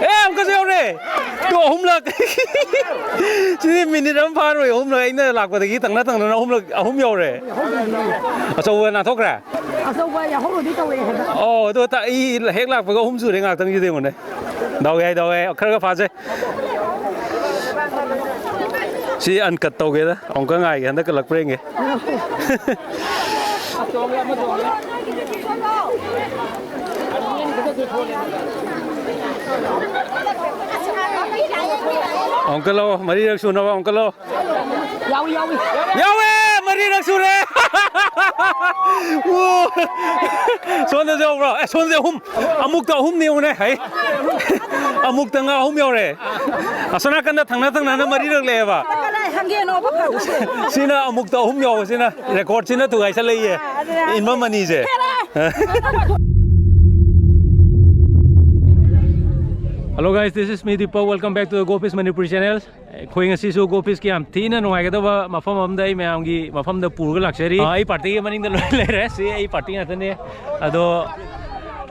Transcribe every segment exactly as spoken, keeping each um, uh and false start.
ꯑꯦ, ꯑꯃꯨꯛꯀꯁꯨ ꯌꯧꯔꯦ꯫ ꯇꯨ, ꯑꯍꯨꯝꯂꯛ꯫ ꯁꯤꯗꯤ ꯃꯤꯅꯤꯠ ꯑꯃ ꯐꯥꯔꯣꯏ, ꯑꯍꯨꯝꯂꯛ꯫ ꯑꯩꯅ ꯂꯥꯛꯄꯗꯒꯤ ꯊꯪꯅ ꯊꯪꯅꯅ ꯑꯍꯨꯝꯂꯛ, ꯑꯍꯨꯝ ꯌꯧꯔꯦ꯫ ꯑꯆꯧꯕ ꯅꯥꯟꯊꯣꯛꯈ꯭ꯔꯦ꯫ ꯑꯆꯧꯕ ꯌꯥꯍꯧꯔꯣꯗꯤ ꯇꯧꯔꯛꯑꯦ ꯍꯥꯏꯕ꯫ ꯑꯣ, ꯑꯗꯣ ꯇ-, ꯑꯩ ꯍꯦꯛ ꯂꯥꯛꯄꯒ ꯑꯍꯨꯝ ꯁꯨꯔꯦ꯫ ꯉꯥꯛꯇꯪꯁꯤꯗ ꯌꯦꯡꯉꯨꯅꯦ꯫ ꯗꯥꯎ ꯌꯥꯏ, ꯗꯥꯎ ꯌꯥꯏ꯫ ꯈꯔ ꯈꯔ ꯐꯥꯖꯩ꯫ ꯁꯤ ꯑꯟꯀꯠ ꯇꯧꯒꯦꯗ꯫ ꯑꯃꯨꯛꯀ ꯉꯥꯏꯒꯦ, ꯍꯟꯗꯛ ꯀꯜꯂꯛꯄ꯭ꯔꯥ ꯌꯦꯡꯒꯦ꯫ ꯑꯃꯨꯛꯀ ꯂꯧ, ꯃꯔꯤꯔꯛ ꯁꯨꯅꯕ ꯑꯃꯨꯛꯀ ꯂꯧ꯫ ꯌꯥꯎꯏ, ꯌꯥꯎꯏ꯫ ꯌꯥꯎꯋꯦ, ꯃꯔꯤꯔꯛ ꯁꯨꯔꯦ꯫ ꯑꯣ꯫ ꯁꯣꯝꯗꯁꯨ ꯌꯥꯎꯕ꯭ꯔꯣ? ꯑꯦ, ꯁꯣꯝꯗꯁꯨ ꯑꯍꯨꯝ꯫ ꯑꯃꯨꯛꯇ ꯑꯍꯨꯝꯅꯤ ꯌꯦꯡꯉꯨꯅꯦ꯫ ꯍꯩ꯫ ꯑꯃꯨꯛꯇ ꯉꯥ ꯑꯍꯨꯝ ꯌꯧꯔꯦ꯫ ꯑꯁꯣꯝ ꯅꯥꯀꯟꯗ ꯊꯪꯅ ꯊꯪꯅꯅ ꯃꯔꯤꯔꯛ ꯂꯩꯌꯦꯕ꯫ ꯀꯗꯥꯏ ꯍꯪꯒꯦꯅꯣꯕ ꯐꯪꯗ꯭ꯔꯤꯁꯦ? ꯁꯤꯅ ꯑꯃꯨꯛꯇ ꯑꯍꯨꯝ ꯌꯧꯕꯁꯤꯅ ꯔꯦꯀꯣꯔꯗꯁꯤꯅ ꯊꯨꯒꯥꯏꯁꯜꯂꯛꯏꯌꯦ꯫ ꯑꯗꯨꯅ ꯏꯟꯕꯝ ꯑꯅꯤꯁꯦ꯫ Hello guys, this is me Deepak. Welcome back to the Go Fish Manipuri channel. ꯑꯩꯈꯣꯏ ꯉꯁꯤꯁꯨ Go Fish ꯀꯤ ꯌꯥꯝ ꯊꯤꯅ ꯅꯨꯡꯉꯥꯏꯒꯗꯕ ꯃꯐꯝ ꯑꯃꯗ ꯑꯩ ꯃꯌꯥꯝꯒꯤ ꯃꯐꯝꯗ ꯄꯨꯔꯒ ꯂꯥꯛꯆꯔꯤ꯫ ꯑ, ꯑꯩ ꯄꯥꯔꯇꯤꯒꯤ ꯃꯅꯤꯡꯗ ꯂꯣꯏ ꯂꯩꯔꯦ꯫ ꯁꯤ ꯑꯩ ꯄꯥꯔꯇꯤ ꯉꯥꯛꯇꯅꯦ꯫ ꯑꯗꯣ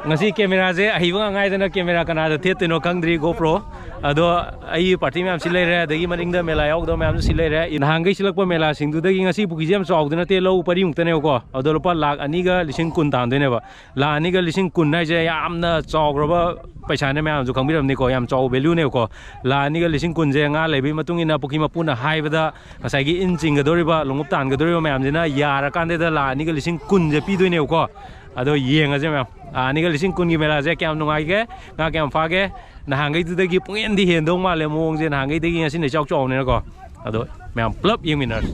ꯉꯁꯤ ꯀꯦꯃꯦꯔꯥꯁꯦ ꯑꯍꯩꯕ ꯉꯥꯛ ꯉꯥꯏꯗꯅ ꯀꯦꯃꯦꯔꯥ ꯀꯅꯥꯗ ꯊꯦꯠꯇꯣꯏꯅꯣ ꯈꯪꯗ꯭ꯔꯤ, GoPro꯫ ꯑꯗꯣ ꯑꯩ ꯄꯥꯔꯇꯤ ꯃꯌꯥꯝ ꯁꯤ ꯂꯩꯔꯦ, ꯑꯗꯒꯤ ꯃꯅꯤꯡꯗ ꯃꯦꯂꯥ ꯌꯥꯎꯒꯗꯕ ꯃꯌꯥꯝꯁꯨ ꯁꯤ ꯂꯩꯔꯦ꯫ ꯅꯍꯥꯟꯈꯩ ꯁꯤꯜꯂꯛꯄ ꯃꯦꯂꯥꯁꯤꯡꯗꯨꯗꯒꯤ ꯉꯁꯤ ꯄꯨꯈ꯭ꯔꯤꯁꯦ ꯌꯥꯝ ꯆꯥꯎꯕꯗꯤ ꯅꯠꯇꯦ, ꯂꯧ ꯄꯔꯤꯃꯨꯛꯇꯅꯦꯕꯀꯣ꯫ ꯑꯗꯣ ꯂꯨꯄꯥ ꯂꯥꯈ ꯑꯅꯤꯒ ꯂꯤꯁꯤꯡ ꯀꯨꯟ ꯇꯥꯟꯗꯣꯏꯅꯦꯕ꯫ ꯂꯥꯈ ꯑꯅꯤꯒ ꯂꯤꯁꯤꯡ ꯀꯨꯟ ꯍꯥꯏꯁꯦ ꯌꯥꯝꯅ ꯆꯥꯎꯈ꯭ꯔꯕ ꯄꯩꯁꯥꯅꯦ, ꯃꯌꯥꯝꯁꯨ ꯈꯪꯕꯤꯔꯝꯅꯤꯀꯣ, ꯌꯥꯝ ꯆꯥꯎꯕ value ꯅꯦꯕꯀꯣ꯫ ꯂꯥꯈ ꯑꯅꯤꯒ ꯂꯤꯁꯤꯡ ꯀꯨꯟꯁꯦ ꯉꯥ ꯂꯩꯕꯒꯤ ꯃꯇꯨꯡ ꯏꯟꯅ ꯄꯨꯈ꯭ꯔꯤ ꯃꯄꯨꯅ ꯍꯥꯏꯕꯗ ꯉꯁꯥꯏꯒꯤ ꯏꯟ ꯆꯤꯡꯒꯗꯧꯔꯤꯕ, ꯂꯣꯡꯎꯞ ꯇꯥꯟꯒꯗꯧꯔꯤꯕ ꯃꯌꯥꯝꯁꯤꯅ ꯌꯥꯔꯀꯥꯟꯗ ꯂꯥꯈ ꯑꯅꯤꯒ ꯂꯤꯁꯤꯡ ꯀꯨꯟꯁꯦ ꯄꯤꯗꯣꯏꯅꯦꯕꯀꯣ꯫ ꯑꯗꯣ ꯌꯦꯡꯉꯁꯦ ꯃꯌꯥꯝ, ꯂꯥꯈ ꯑꯅꯤꯒ ꯂꯤꯁꯤꯡ ꯀꯨꯟꯒꯤ ꯃꯦꯂꯥꯁꯦ ꯀꯌꯥꯝ ꯅꯨꯡꯉꯥꯏꯒꯦ, ꯉꯥ ꯀꯌꯥꯝ ꯐꯥꯒꯦ꯫ ꯅꯍꯥꯟꯈꯩꯗꯨꯗꯒꯤ ꯄꯨꯡꯍꯦꯟꯗꯤ ꯍꯦꯟꯗꯧ ꯃꯥꯜꯂꯦ ꯃꯑꯣꯡꯁꯦ, ꯅꯍꯥꯟꯈꯩꯗꯒꯤ ꯉꯁꯤꯅ ꯏꯆꯥꯎ ꯆꯥꯎꯕꯅꯤꯅꯀꯣ꯫ ꯑꯗꯣ ꯃꯌꯥꯝ ꯄꯨꯂꯞ ꯌꯦꯡꯃꯤꯟꯅꯔꯁꯤ꯫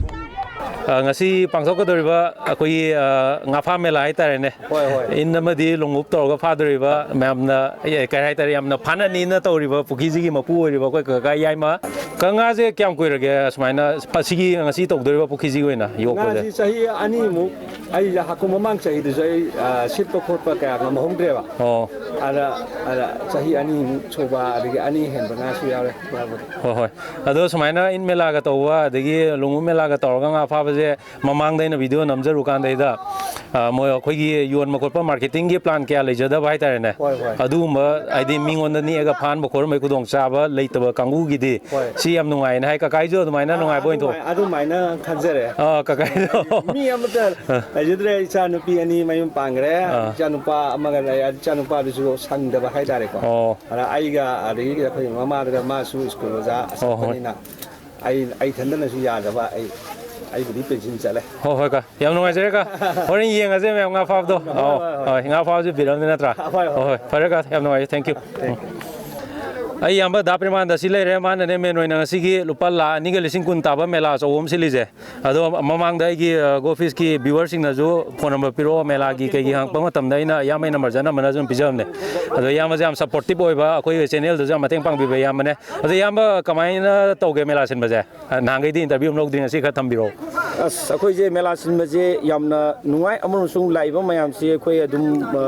ꯑ, ꯉꯁꯤ ꯄꯥꯡꯊꯣꯛꯀꯗꯧꯔꯤꯕ ꯑꯩꯈꯣꯏꯒꯤ, ꯑ, ꯉꯥ ꯐꯥ ꯃꯦꯂꯥ ꯍꯥꯏꯇꯥꯔꯦꯅꯦ꯫ ꯍꯣꯏ, ꯍꯣꯏ꯫ ꯏꯟ ꯑꯃꯗꯤ ꯂꯣꯡꯎꯞ ꯇꯧꯔꯒ ꯐꯥꯗꯣꯔꯤꯕ ꯃꯌꯥꯝꯅ, ꯑꯦ, ꯀꯩ ꯍꯥꯏꯇꯥꯔꯦ, ꯌꯥꯝꯅ ꯐꯥꯅꯅꯤꯅ ꯇꯧꯔꯤꯕ ꯄꯨꯈ꯭ꯔꯤꯁꯤꯒꯤ ꯃꯄꯨ ꯑꯣꯏꯔꯤꯕ ꯑꯩꯈꯣꯏ ꯀꯀꯥ ꯌꯥꯏꯃ꯫ ꯀ-, ꯉꯥꯁꯦ ꯀꯌꯥꯝ ꯀꯨꯏꯔꯒꯦ ꯁꯨꯃꯥꯏꯅ ꯐ-, ꯁꯤꯒꯤ ꯉꯁꯤ ꯇꯧꯗꯣꯔꯤꯕ ꯄꯨꯈ꯭ꯔꯤꯁꯤꯒꯤ ꯑꯣꯏꯅ ꯌꯣꯛꯄꯁꯦ? ꯉꯥꯁꯤ ꯆꯍꯤ ꯑꯅꯤꯃꯨꯛ, ꯑꯩ ꯍꯥꯀꯨꯝ ꯃꯃꯥꯡ ꯆꯍꯤꯗꯁꯨ ꯑꯩ, ꯑ, ꯁꯤꯠꯄ ꯈꯣꯠꯄ ꯀꯌꯥ ꯉꯝꯍꯧꯗ꯭ꯔꯦꯕ꯫ ꯑꯣ꯫ ꯑꯗ, ꯑꯗ ꯆꯍꯤ ꯑꯅꯤꯃꯨꯛ ꯁꯨꯕ, ꯑꯗꯒꯤ ꯑꯅꯤ ꯍꯦꯟꯕ ꯉꯥꯁꯨ ꯌꯥꯎꯔꯦ, ꯌꯥꯎꯕꯗꯤ꯫ ꯍꯣꯏ, ꯍꯣꯏ꯫ ꯑꯗꯣ ꯁꯨꯃꯥꯏꯅ ꯏꯟ ꯃꯦꯂꯥꯒ ꯇꯧꯕ, ꯑꯗꯒꯤ ꯂꯣꯡꯎꯞ ꯃꯦꯂꯥꯒ ꯇꯧꯔꯒ ꯉꯥ ꯐꯥꯕ ꯁꯦ ꯃꯃꯥꯡꯗ ꯑꯩꯅ ꯚꯤꯗꯤꯑꯣ ꯅꯝꯖꯔꯨꯀꯥꯟꯗꯩꯗ, ꯑ, ꯃꯣꯏ ꯑꯩꯈꯣꯏꯒꯤ ꯌꯣꯟꯕ ꯈꯣꯠꯄ ꯃꯥꯔꯀꯦꯇꯤꯡꯒꯤ ꯄ꯭ꯂꯥꯟ ꯀꯌꯥ ꯂꯩꯖꯗꯕ ꯍꯥꯏꯇꯥꯔꯦꯅꯦ꯫ ꯍꯣꯏ, ꯍꯣꯏ꯫ ꯑꯗꯨꯒꯨꯝꯕ ꯍꯥꯏꯗꯤ ꯃꯤꯉꯣꯟꯗ ꯅꯦꯛꯑꯒ ꯐꯥꯍꯟꯕ ꯈꯣꯠꯍꯟꯕꯒꯤ ꯈꯨꯗꯣꯡꯆꯥꯕ ꯂꯩꯇꯕ ꯀꯥꯡꯕꯨꯒꯤꯗꯤ ꯍꯣꯏ꯫ ꯁꯤ ꯌꯥꯝ ꯅꯨꯡꯉꯥꯏꯅ ꯍꯥꯏ꯫ ꯀꯀꯥꯏꯁꯨ ꯑꯗꯨꯃꯥꯏꯅ ꯑ, ꯅꯨꯡꯉꯥꯏꯕ ꯑꯣꯏꯅ ꯊꯣꯛ ꯑꯗꯨꯃꯥꯏ-, ꯑꯗꯨꯃꯥꯏꯅ ꯈꯟꯖꯔꯦ꯫ ꯑ, ꯀꯀꯥꯏꯁꯨ꯫ ꯃꯤ ꯑꯃꯠꯇ ꯑ꯫ ꯂꯩꯖꯗ꯭ꯔꯦ꯫ ꯏꯆꯥ ꯅꯨꯄꯤ ꯑꯅꯤ ꯃꯌꯨꯝ ꯄꯥꯟꯈ꯭ꯔꯦ꯫ ꯑ꯫ ꯏꯆꯥ ꯅꯨꯄꯥ ꯑꯃꯒ ꯂꯩ꯫ ꯏꯆꯥ ꯅꯨꯄꯥꯗꯨꯁꯨ ꯁꯪꯗꯕ ꯍꯥꯏꯇꯥꯔꯦꯀꯣ꯫ ꯑꯣ꯫ ꯑꯗ ꯑꯩꯒ ꯑꯗꯒꯤ ꯑꯩꯈꯣꯏ ꯃꯃꯥꯗꯨꯒ ꯃꯥꯁꯨ ꯁ꯭ꯀꯨꯜ ꯑꯣꯖꯥ ꯑꯣ, ꯍꯣꯏ꯫ ꯆꯠꯄꯅꯤꯅ ꯑꯩ, ꯑꯩ ꯏꯊꯟꯗꯅꯁꯨ ꯌꯥꯗꯕ, ꯑꯩ, ꯑꯩꯕꯨꯗꯤ ꯄꯦꯟꯁꯤꯟ ꯆꯠꯂꯦ꯫ ꯍꯣꯏ, ꯍꯣꯏ, ꯀꯀꯥ꯫ ꯌꯥꯝ ꯅꯨꯡꯉꯥꯏꯖꯔꯦ, ꯀꯀꯥ꯫ ꯍꯣꯔꯦꯟ ꯌꯦꯡꯉꯁꯦ ꯃꯌꯥꯝ ꯉꯥ ꯐꯥꯕꯗꯣ꯫ ꯍꯣꯏ, ꯑꯧ, ꯍꯣꯏ, ꯍꯣꯏ꯫ ꯍꯣꯏ, ꯉꯥ ꯐꯥꯕꯁꯨ ꯕꯤꯠ ꯑꯃꯅꯤ ꯅꯠꯇ꯭ꯔꯥ? ꯍꯣꯏ, ꯍꯣꯏ꯫ ꯍꯣꯏ, ꯍꯣꯏ, ꯐꯔꯦ, ꯀꯀꯥ꯫ ꯌꯥꯝ ꯅꯨꯡꯉꯥꯏꯖꯔꯦ꯫ Thank you꯫ ꯎꯝ꯫ ꯑꯩ ꯏꯌꯥꯝꯕ ꯗꯥ ꯄ꯭ꯔꯦꯃꯥꯅꯟꯗ ꯁꯤ ꯂꯩꯔꯦ꯫ ꯃꯥꯅꯅꯦ ꯃꯦꯟ ꯑꯣꯏꯅ ꯉꯁꯤꯒꯤ ꯂꯨꯄꯥ ꯂꯥꯈ ꯑꯅꯤꯒ ꯂꯤꯁꯤꯡ ꯀꯨꯟ ꯇꯥꯕ ꯃꯦꯂꯥ ꯑꯆꯧꯕ ꯑꯃ ꯁꯤꯜꯂꯤꯁꯦ꯫ ꯑꯗꯣ ꯃꯃꯥꯡꯗ ꯑꯩꯒꯤ, ꯑ, ꯒꯣꯐꯤꯁꯀꯤ viewerꯁꯤꯡꯅꯁꯨ ꯐꯣꯟ ꯅꯝꯕꯔ ꯄꯤꯔꯛꯑꯣ, ꯃꯦꯂꯥꯒꯤ ꯀꯩꯒꯤ ꯍꯪꯉꯛꯄ ꯃꯇꯝꯗ ꯑꯩꯅ ꯏꯌꯥꯝꯕꯒꯤ ꯅꯝꯕꯔꯁꯦ ꯑꯅꯝꯕꯅ ꯑꯗꯨꯝ ꯄꯤꯖꯕꯅꯦ꯫ ꯑꯗꯣ ꯏꯌꯥꯝꯕꯁꯦ ꯌꯥꯝ supportive ꯑꯣꯏꯕ, ꯑꯩꯈꯣꯏ channelꯗꯁꯨ ꯌꯥꯝ ꯃꯇꯦꯡ ꯄꯥꯡꯕꯤꯕ ꯏꯌꯥꯝꯕꯅꯦ꯫ ꯑꯗꯣ ꯏꯌꯥꯝꯕ, ꯀꯃꯥꯏꯅ ꯇꯧꯒꯦ ꯃꯦꯂꯥ ꯁꯤꯟꯕꯁꯦ? ꯑ, ꯅꯍꯥꯟꯈꯩꯗꯤ interview ꯑꯃ ꯂꯧꯗ꯭ꯔꯤ, ꯉꯁꯤ ꯈꯔ ꯊꯝꯕꯤꯔꯛꯑꯣ꯫ ꯑꯁ, ꯑꯩꯈꯣꯏꯁꯦ ꯃꯦꯂꯥ ꯁꯤꯟꯕꯁꯦ ꯌꯥꯝꯅ ꯅꯨꯡꯉꯥꯏ꯫ ꯑꯃꯔꯣꯝꯗꯁꯨ ꯂꯥꯛꯏꯕ ꯃꯌꯥꯝꯁꯤ ꯑꯩꯈꯣꯏ ꯑꯗꯨꯝ, ꯑ,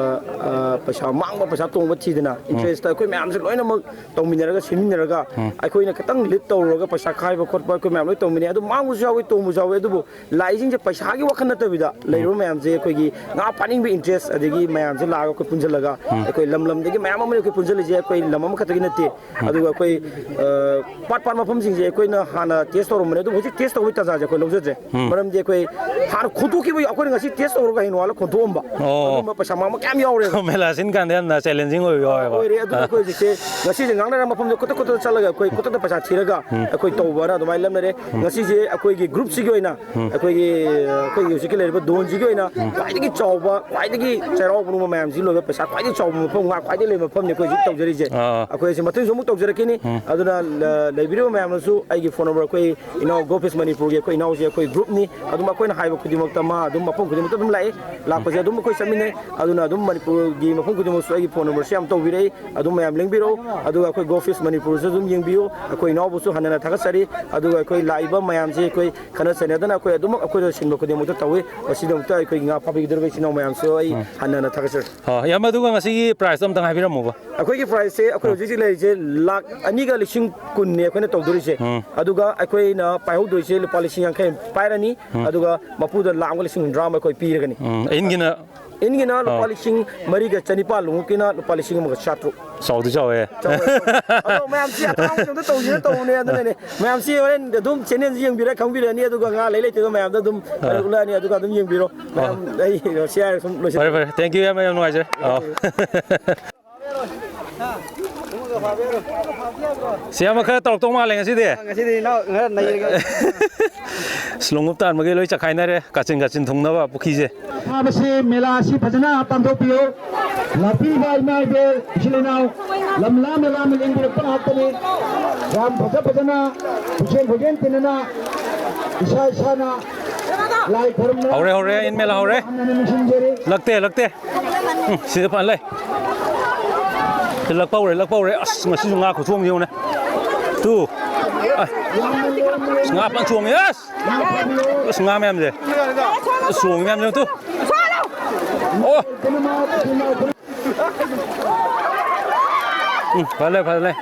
ꯑ, ꯄꯩꯁꯥ ꯃꯥꯡꯕ, ꯄꯩꯁꯥ ꯇꯣꯡꯕ ꯊꯤꯗꯅ, ꯎꯝ꯫ Interestꯇ ꯑꯩꯈꯣꯏ ꯃꯌꯥꯝꯁꯦ ꯂꯣꯏꯅꯃꯛ ꯇꯧꯃꯤꯟꯅꯔꯒ, ꯁꯤꯟꯃꯤꯟꯅꯔꯒ, ꯎꯝ꯫ ꯑꯩꯈꯣꯏꯅ ꯈꯤꯇꯪ lead ꯇꯧꯔꯨꯔꯒ ꯄꯩꯁꯥ ꯈꯥꯏꯕ ꯈꯣꯠꯄ ꯑꯩꯈꯣꯏ ꯃꯌꯥꯝ ꯂꯣꯏ ꯇꯧꯃꯤꯟꯅꯩ꯫ ꯑꯗꯨ ꯃꯥꯡꯕꯁꯨ ꯌꯥꯎꯏ, ꯇꯣꯡꯕꯁꯨ ꯌꯥꯎꯏ꯫ ꯑꯗꯨꯕꯨ ꯂꯥꯛꯏꯁꯤꯡꯁꯦ ꯄꯩꯁꯥꯒꯤ ꯋꯥꯈꯜ ꯅꯠꯇꯕꯤꯗ, ꯎꯝ꯫ ꯂꯩꯔꯤꯕ ꯃꯌꯥꯝꯁꯦ ꯑꯩꯈꯣꯏꯒꯤ ꯉꯥ ꯐꯥꯅꯤꯡꯕ interest, ꯑꯗꯒꯤ ꯃꯌꯥꯝꯁꯦ ꯂꯥꯛꯑꯒ ꯑꯩꯈꯣꯏ ꯄꯨꯟꯁꯤꯜꯂꯒ, ꯎꯝ꯫ ꯑꯩꯈꯣꯏ ꯂꯝ ꯂꯝꯗꯒꯤ ꯃꯌꯥꯝ ꯑꯃꯅ ꯑꯩꯈꯣꯏ ꯄꯨꯟꯁꯤꯜꯂꯤꯁꯦ, ꯑꯩꯈꯣꯏ ꯂꯝ ꯑꯃꯈꯛꯇꯒꯤ ꯅꯠꯇꯦ꯫ ꯎꯝ꯫ ꯑꯗꯨꯒ ꯑꯩꯈꯣꯏ, ꯑ, ꯄꯥꯠ ꯄꯥꯠ ꯃꯐꯝꯁꯤꯡꯁꯦ ꯑꯩꯈꯣꯏꯅ ꯍꯥꯟꯅ test ꯇꯧꯔꯝꯕꯅꯦ, ꯑꯗꯨꯕꯨ ꯍꯧꯖꯤꯛ test ꯇꯧꯕꯒꯤ ꯇꯥꯟꯖꯥꯁꯦ ꯑꯩꯈꯣꯏ ꯂꯧꯖꯗ꯭ꯔꯦ꯫ ꯎꯝ꯫ ꯃꯔꯝꯗꯤ ꯑꯩꯈꯣꯏ ꯍꯥꯟꯅ ꯈꯣꯟꯊꯣꯛꯈꯤꯕ, ꯑꯩꯈꯣꯏꯅ ꯉꯁꯤ test ꯇꯧꯔꯒ ꯍꯌꯦꯡ ꯅꯣꯡꯉꯥꯜꯂ ꯈꯣꯟꯊꯣꯛꯑꯝꯕ꯫ ꯑꯣ꯫ ꯑꯗꯨꯝꯕ ꯄꯩꯁꯥ ꯃꯥꯡꯕ ꯀꯌꯥꯝ ꯌꯥꯎꯔꯦꯕ꯫ ꯃꯦꯂꯥ ꯁꯤꯟ ꯀꯥꯟꯗ ꯌꯥꯝꯅ challenging ꯑꯣꯏꯕ ꯌꯥꯎꯋꯦꯕ꯫ ꯑꯣꯏꯔꯦ꯫ ꯑꯗꯨꯅ ꯑꯥ꯫ ꯑꯩꯈꯣꯏ ꯍꯧꯖꯤꯛꯁꯦ ꯉꯁꯤꯁꯦ ꯉꯥꯡꯅꯔ ꯃꯐꯝꯗ ꯈꯨꯗꯛ ꯈꯨꯗꯛꯇ ꯆꯠꯂꯒ ꯑꯩꯈꯣꯏ ꯈꯨꯗꯛꯇ ꯄꯩꯁꯥ ꯊꯤꯔꯒ ꯎꯝ꯫ ꯑꯩꯈꯣꯏ ꯇꯧꯕꯅ ꯑꯗꯨꯃꯥꯏꯅ ꯂꯧꯅꯔꯦ꯫ ꯎꯝ꯫ ꯉꯁꯤꯁꯦ ꯑꯩꯈꯣꯏꯒꯤ groupꯁꯤꯒꯤ ꯑꯣꯏꯅ ꯎꯝ꯫ ꯑꯩꯈꯣꯏꯒꯤ, ꯑꯩꯈꯣꯏꯒꯤ ꯍꯧꯖꯤꯛꯀꯤ ꯂꯩꯔꯤꯕ ꯗꯣꯟꯁꯤꯒꯤ ꯑꯣꯏꯅ ꯎꯝ꯫ ꯈ꯭ꯋꯥꯏꯗꯒꯤ ꯆꯥꯎꯕ, ꯈ꯭ꯋꯥꯏꯗꯒꯤ ꯆꯩꯔꯥꯎꯕ ꯅꯨꯡꯕ ꯃꯌꯥꯝꯁꯤ ꯂꯣꯏꯕ ꯄꯩꯁꯥ ꯈ꯭ꯋꯥꯏꯗꯒꯤ ꯆꯥꯎꯕ ꯃꯐꯝ, ꯉꯥ ꯈ꯭ꯋꯥꯏꯗꯒꯤ ꯂꯩꯕ ꯃꯐꯝꯅꯤ ꯑꯩꯈꯣꯏ ꯍꯧꯖꯤꯛ ꯇꯧꯖꯔꯤꯁꯦ꯫ ꯑꯥ꯫ ꯑꯩꯈꯣꯏ ꯑꯁꯤ ꯃꯊꯪꯁꯨ ꯑꯃꯨꯛ ꯇꯧꯖꯔꯛꯈꯤꯅꯤ꯫ ꯎꯝ꯫ ꯑꯗꯨꯅ ꯂ-, ꯂꯩꯕꯤꯔꯤꯕ ꯃꯌꯥꯝꯅꯁꯨ ꯑꯩꯒꯤ phone number, ꯑꯩꯈꯣꯏ ꯏꯅꯥꯎ ꯒꯣꯐꯤꯁ ꯃꯅꯤꯄꯨꯔꯒꯤ ꯑꯩꯈꯣꯏ ꯏꯅꯥꯎꯁꯦ ꯑꯩꯈꯣꯏ groupꯅꯤ꯫ ꯑꯗꯨꯝ ꯑꯩꯈꯣꯏꯅ ꯍꯥꯏꯕ ꯈꯨꯗꯤꯡꯃꯛꯇ ꯃꯥ ꯑꯗꯨꯝ ꯃꯐꯝ ꯈꯨꯗꯤꯡꯃꯛꯇ ꯑꯗꯨꯝ ꯂꯥꯛꯏ꯫ ꯂꯥꯛꯄꯁꯦ ꯑꯗꯨꯝ ꯑꯩꯈꯣꯏ ꯆꯠꯃꯤꯟꯅꯩ꯫ ꯑꯗꯨꯅ ꯑꯗꯨꯝ ꯃꯅꯤꯄꯨꯔꯒꯤ ꯃꯐꯝ ꯈꯨꯗꯤꯡꯃꯛꯁꯨ ꯑꯩꯒꯤ phone numberꯁꯦ ꯌꯥꯝ ꯇꯧꯕꯤꯔꯛꯏ꯫ ꯑꯗꯨꯝ ꯃꯌꯥꯝ ꯂꯦꯡꯕꯤꯔꯛꯎ꯫ ꯑꯗꯨꯒ ꯑꯩꯈꯣꯏ Go Fish ꯃꯅꯤꯄꯨꯔꯁꯨ ꯑꯗꯨꯝ ꯌꯦꯡꯕꯤꯌꯨ꯫ ꯑꯩꯈꯣꯏ ꯏꯅꯥꯎꯕꯨꯁꯨ ꯍꯟꯅ ꯊꯥꯒꯠꯆꯔꯤ꯫ ꯑꯗꯨꯒ ꯑꯩꯈꯣꯏ ꯂꯥꯛꯏꯕ ꯃꯌꯥꯝꯁꯦ ꯑꯩꯈꯣꯏ ꯈꯠꯅ ꯆꯩꯅꯗꯅ ꯑꯩꯈꯣꯏ ꯑꯗꯨꯃꯛ ꯑꯩꯈꯣꯏꯗ ꯁꯤꯟꯕ ꯈꯨꯗꯤꯡꯃꯛꯇ ꯇꯧꯏ꯫ ꯃꯁꯤꯗꯃꯛꯇ ꯑꯩꯈꯣꯏꯒꯤ ꯉꯥ ꯐꯥꯕꯤꯒꯗꯧꯔꯤꯕ ꯏꯆꯤꯟ ꯏꯅꯥꯎ ꯃꯌꯥꯝꯁꯨ ꯑꯩ ꯎꯝ꯫ ꯍꯟꯅ ꯊꯥꯒꯠꯆꯔꯤ꯫ ꯑꯣ, ꯏꯌꯥꯝꯕ, ꯑꯗꯨꯒ ꯉꯁꯤꯒꯤ prize ꯑꯝꯇꯪ ꯍꯥꯏꯕꯤꯔꯝꯃꯨꯕ꯫ ꯑꯩꯈꯣꯏꯒꯤ prizeꯁꯦ ꯑꯩꯈꯣꯏ ꯎꯝ꯫ ꯍꯧꯖꯤꯛ ꯍꯧꯖꯤꯛ ꯂꯩꯔꯤꯁꯦ ꯂꯥꯈ ꯑꯅꯤꯒ ꯂꯤꯁꯤꯡ ꯀꯨꯟꯅꯤ ꯑꯩꯈꯣꯏꯅ ꯇꯧꯗꯣꯔꯤꯁꯦ꯫ ꯎꯝ꯫ ꯑꯗꯨꯒ ꯑꯩꯈꯣꯏꯅ ꯄꯥꯏꯍꯧꯗꯣꯏꯁꯦ ꯂꯨꯄꯥ ꯂꯤꯁꯤꯡ ꯌꯥꯡꯈꯩ ꯑꯃ ꯄꯥꯏꯔꯅꯤ꯫ ꯎꯝ꯫ ꯑꯗꯨꯒ ꯃꯄꯨꯗ ꯂꯥꯈ ꯑꯃꯒ ꯂꯤꯁꯤꯡ ꯍꯨꯝꯗ꯭ꯔꯥ ꯑꯃ ꯑꯩꯈꯣꯏ ꯄꯤꯔꯒꯅꯤ꯫ ꯎꯝ, ꯏꯟꯒꯤꯅ? ꯏꯟꯒꯤꯅ ꯂꯨꯄꯥ ꯑꯥ꯫ ꯂꯤꯁꯤꯡ ꯃꯔꯤꯒ ꯆꯅꯤꯄꯥꯜ, ꯂꯣꯡꯎꯞꯀꯤꯅ ꯂꯨꯄꯥ ꯂꯤꯁꯤꯡ ꯑꯃꯒ ꯆꯥꯇ꯭ꯔꯨꯛ꯫ ꯆꯥꯎꯗꯤ ꯆꯥꯎꯋꯦ꯫ ꯆꯥꯎꯋꯦ꯫ ꯑꯗꯣ ꯃꯌꯥꯝꯁꯤ ꯑꯇꯥꯡꯕꯁꯤꯡꯗꯣ ꯇꯧꯁꯤꯅ ꯇꯧꯕꯅꯦ, ꯑꯗꯨꯅꯅꯦ꯫ ꯃꯌꯥꯝꯁꯤ ꯍꯣꯔꯦꯟ ꯑꯗꯨꯝ channelꯁꯤ ꯌꯦꯡꯕꯤꯔ ꯈꯪꯕꯤꯔꯅꯤ, ꯑꯗꯨꯒ ꯉꯥ ꯂꯩ ꯂꯩꯇꯦꯗꯣ ꯃꯌꯥꯝꯗ ꯑꯗꯨꯝ ꯑꯥ꯫ ꯎꯠꯂꯛꯑꯅꯤ, ꯑꯗꯨꯒ ꯑꯗꯨꯝ ꯌꯦꯡꯕꯤꯔꯣ꯫ ꯃꯌꯥꯝ ꯑꯥ꯫ ꯑꯩ ꯁꯤ ꯍꯥꯏꯔꯒ ꯁꯨꯝ ꯐꯔꯦ, ꯂꯣꯏꯁꯤꯜꯂꯦ꯫ ꯐꯔꯦ꯫ Thank you, ꯌꯥꯝ ꯌꯥꯝ ꯅꯨꯡꯉꯥꯏꯖꯔꯦ꯫ ꯑꯥꯎ꯫ ꯁꯤ ꯑꯃ ꯈꯔ ꯇꯧꯔꯛꯇꯧ ꯃꯥꯜꯂꯦ ꯉꯁꯤꯗꯤ꯫ ꯉꯁꯤꯗꯤ ꯏꯅꯥꯎ ꯈꯔ ꯅꯩꯔꯒꯦ꯫ ꯑꯁ, ꯂꯣꯡꯎꯞ ꯇꯥꯟꯕꯒꯤ ꯂꯣꯏ ꯆꯈꯥꯏꯅꯔꯦ, ꯀꯥꯆꯤꯟ ꯀꯥꯆꯤꯟ ꯊꯨꯡꯅꯕ ꯄꯨꯈ꯭ꯔꯤꯁꯦ꯫ ꯐꯥꯕꯁꯤ ꯃꯦꯂꯥ ꯑꯁꯤ ꯐꯖꯅ ꯄꯥꯡꯊꯣꯛꯄꯤꯌꯨ꯫ ꯂꯥꯛꯄꯤꯔꯤꯕ ꯏꯃꯥ ꯏꯕꯦꯜ, ꯏꯆꯤꯜ ꯏꯅꯥꯎ, ꯂꯝ ꯂꯥꯞꯅ ꯂꯥꯞꯅ ꯂꯦꯡꯕꯤꯔꯛꯄ ꯉꯥꯛꯇꯅꯤ꯫ ꯌꯥꯝ ꯐꯖ ꯐꯖꯅ ꯄꯨꯛꯆꯦꯜ ꯈꯣꯏꯖꯦꯜ ꯇꯤꯟꯅꯅ ꯏꯁꯥ ꯏꯁꯥꯅ ꯂꯥꯏ ꯈꯨꯔꯨꯝꯅ ꯍꯧꯔꯦ, ꯍꯧꯔꯦ, ꯏꯟ ꯃꯦꯂꯥ ꯍꯧꯔꯦ꯫ ꯍꯟꯅ ꯍꯟꯅ ꯅꯤꯡꯁꯤꯡꯖꯔꯤ꯫ ꯂꯛꯇꯦ, ꯂꯛꯇꯦ꯫ ꯎꯝ, ꯁꯤꯗ ꯐꯅ ꯂꯩ꯫ ꯁꯤ ꯂꯛꯄ ꯍꯧꯔꯦ, ꯂꯛꯄ ꯍꯧꯔꯦ꯫ ꯑꯁ, ꯉꯁꯤꯁꯨ ꯉꯥ ꯈꯨꯊꯣꯡꯁꯦ ꯌꯦꯡꯉꯨꯅꯦ꯫ ꯇꯨ꯫ ꯑꯁ, ꯉꯥ ꯐꯅ ꯊꯣꯡꯉꯦ꯫ ꯑꯁ꯫ ꯑꯁ, ꯉꯥ ꯃꯌꯥꯝꯁꯦ꯫ ꯑꯁ, ꯆꯣꯡꯉꯤ ꯃꯌꯥꯝꯁꯦ ꯌꯦꯡꯉꯨ ꯇꯨ꯫ ꯑꯣ꯫ ꯎꯝ, ꯐꯖꯅ ꯂꯩ, ꯐꯖꯅ ꯂꯩ꯫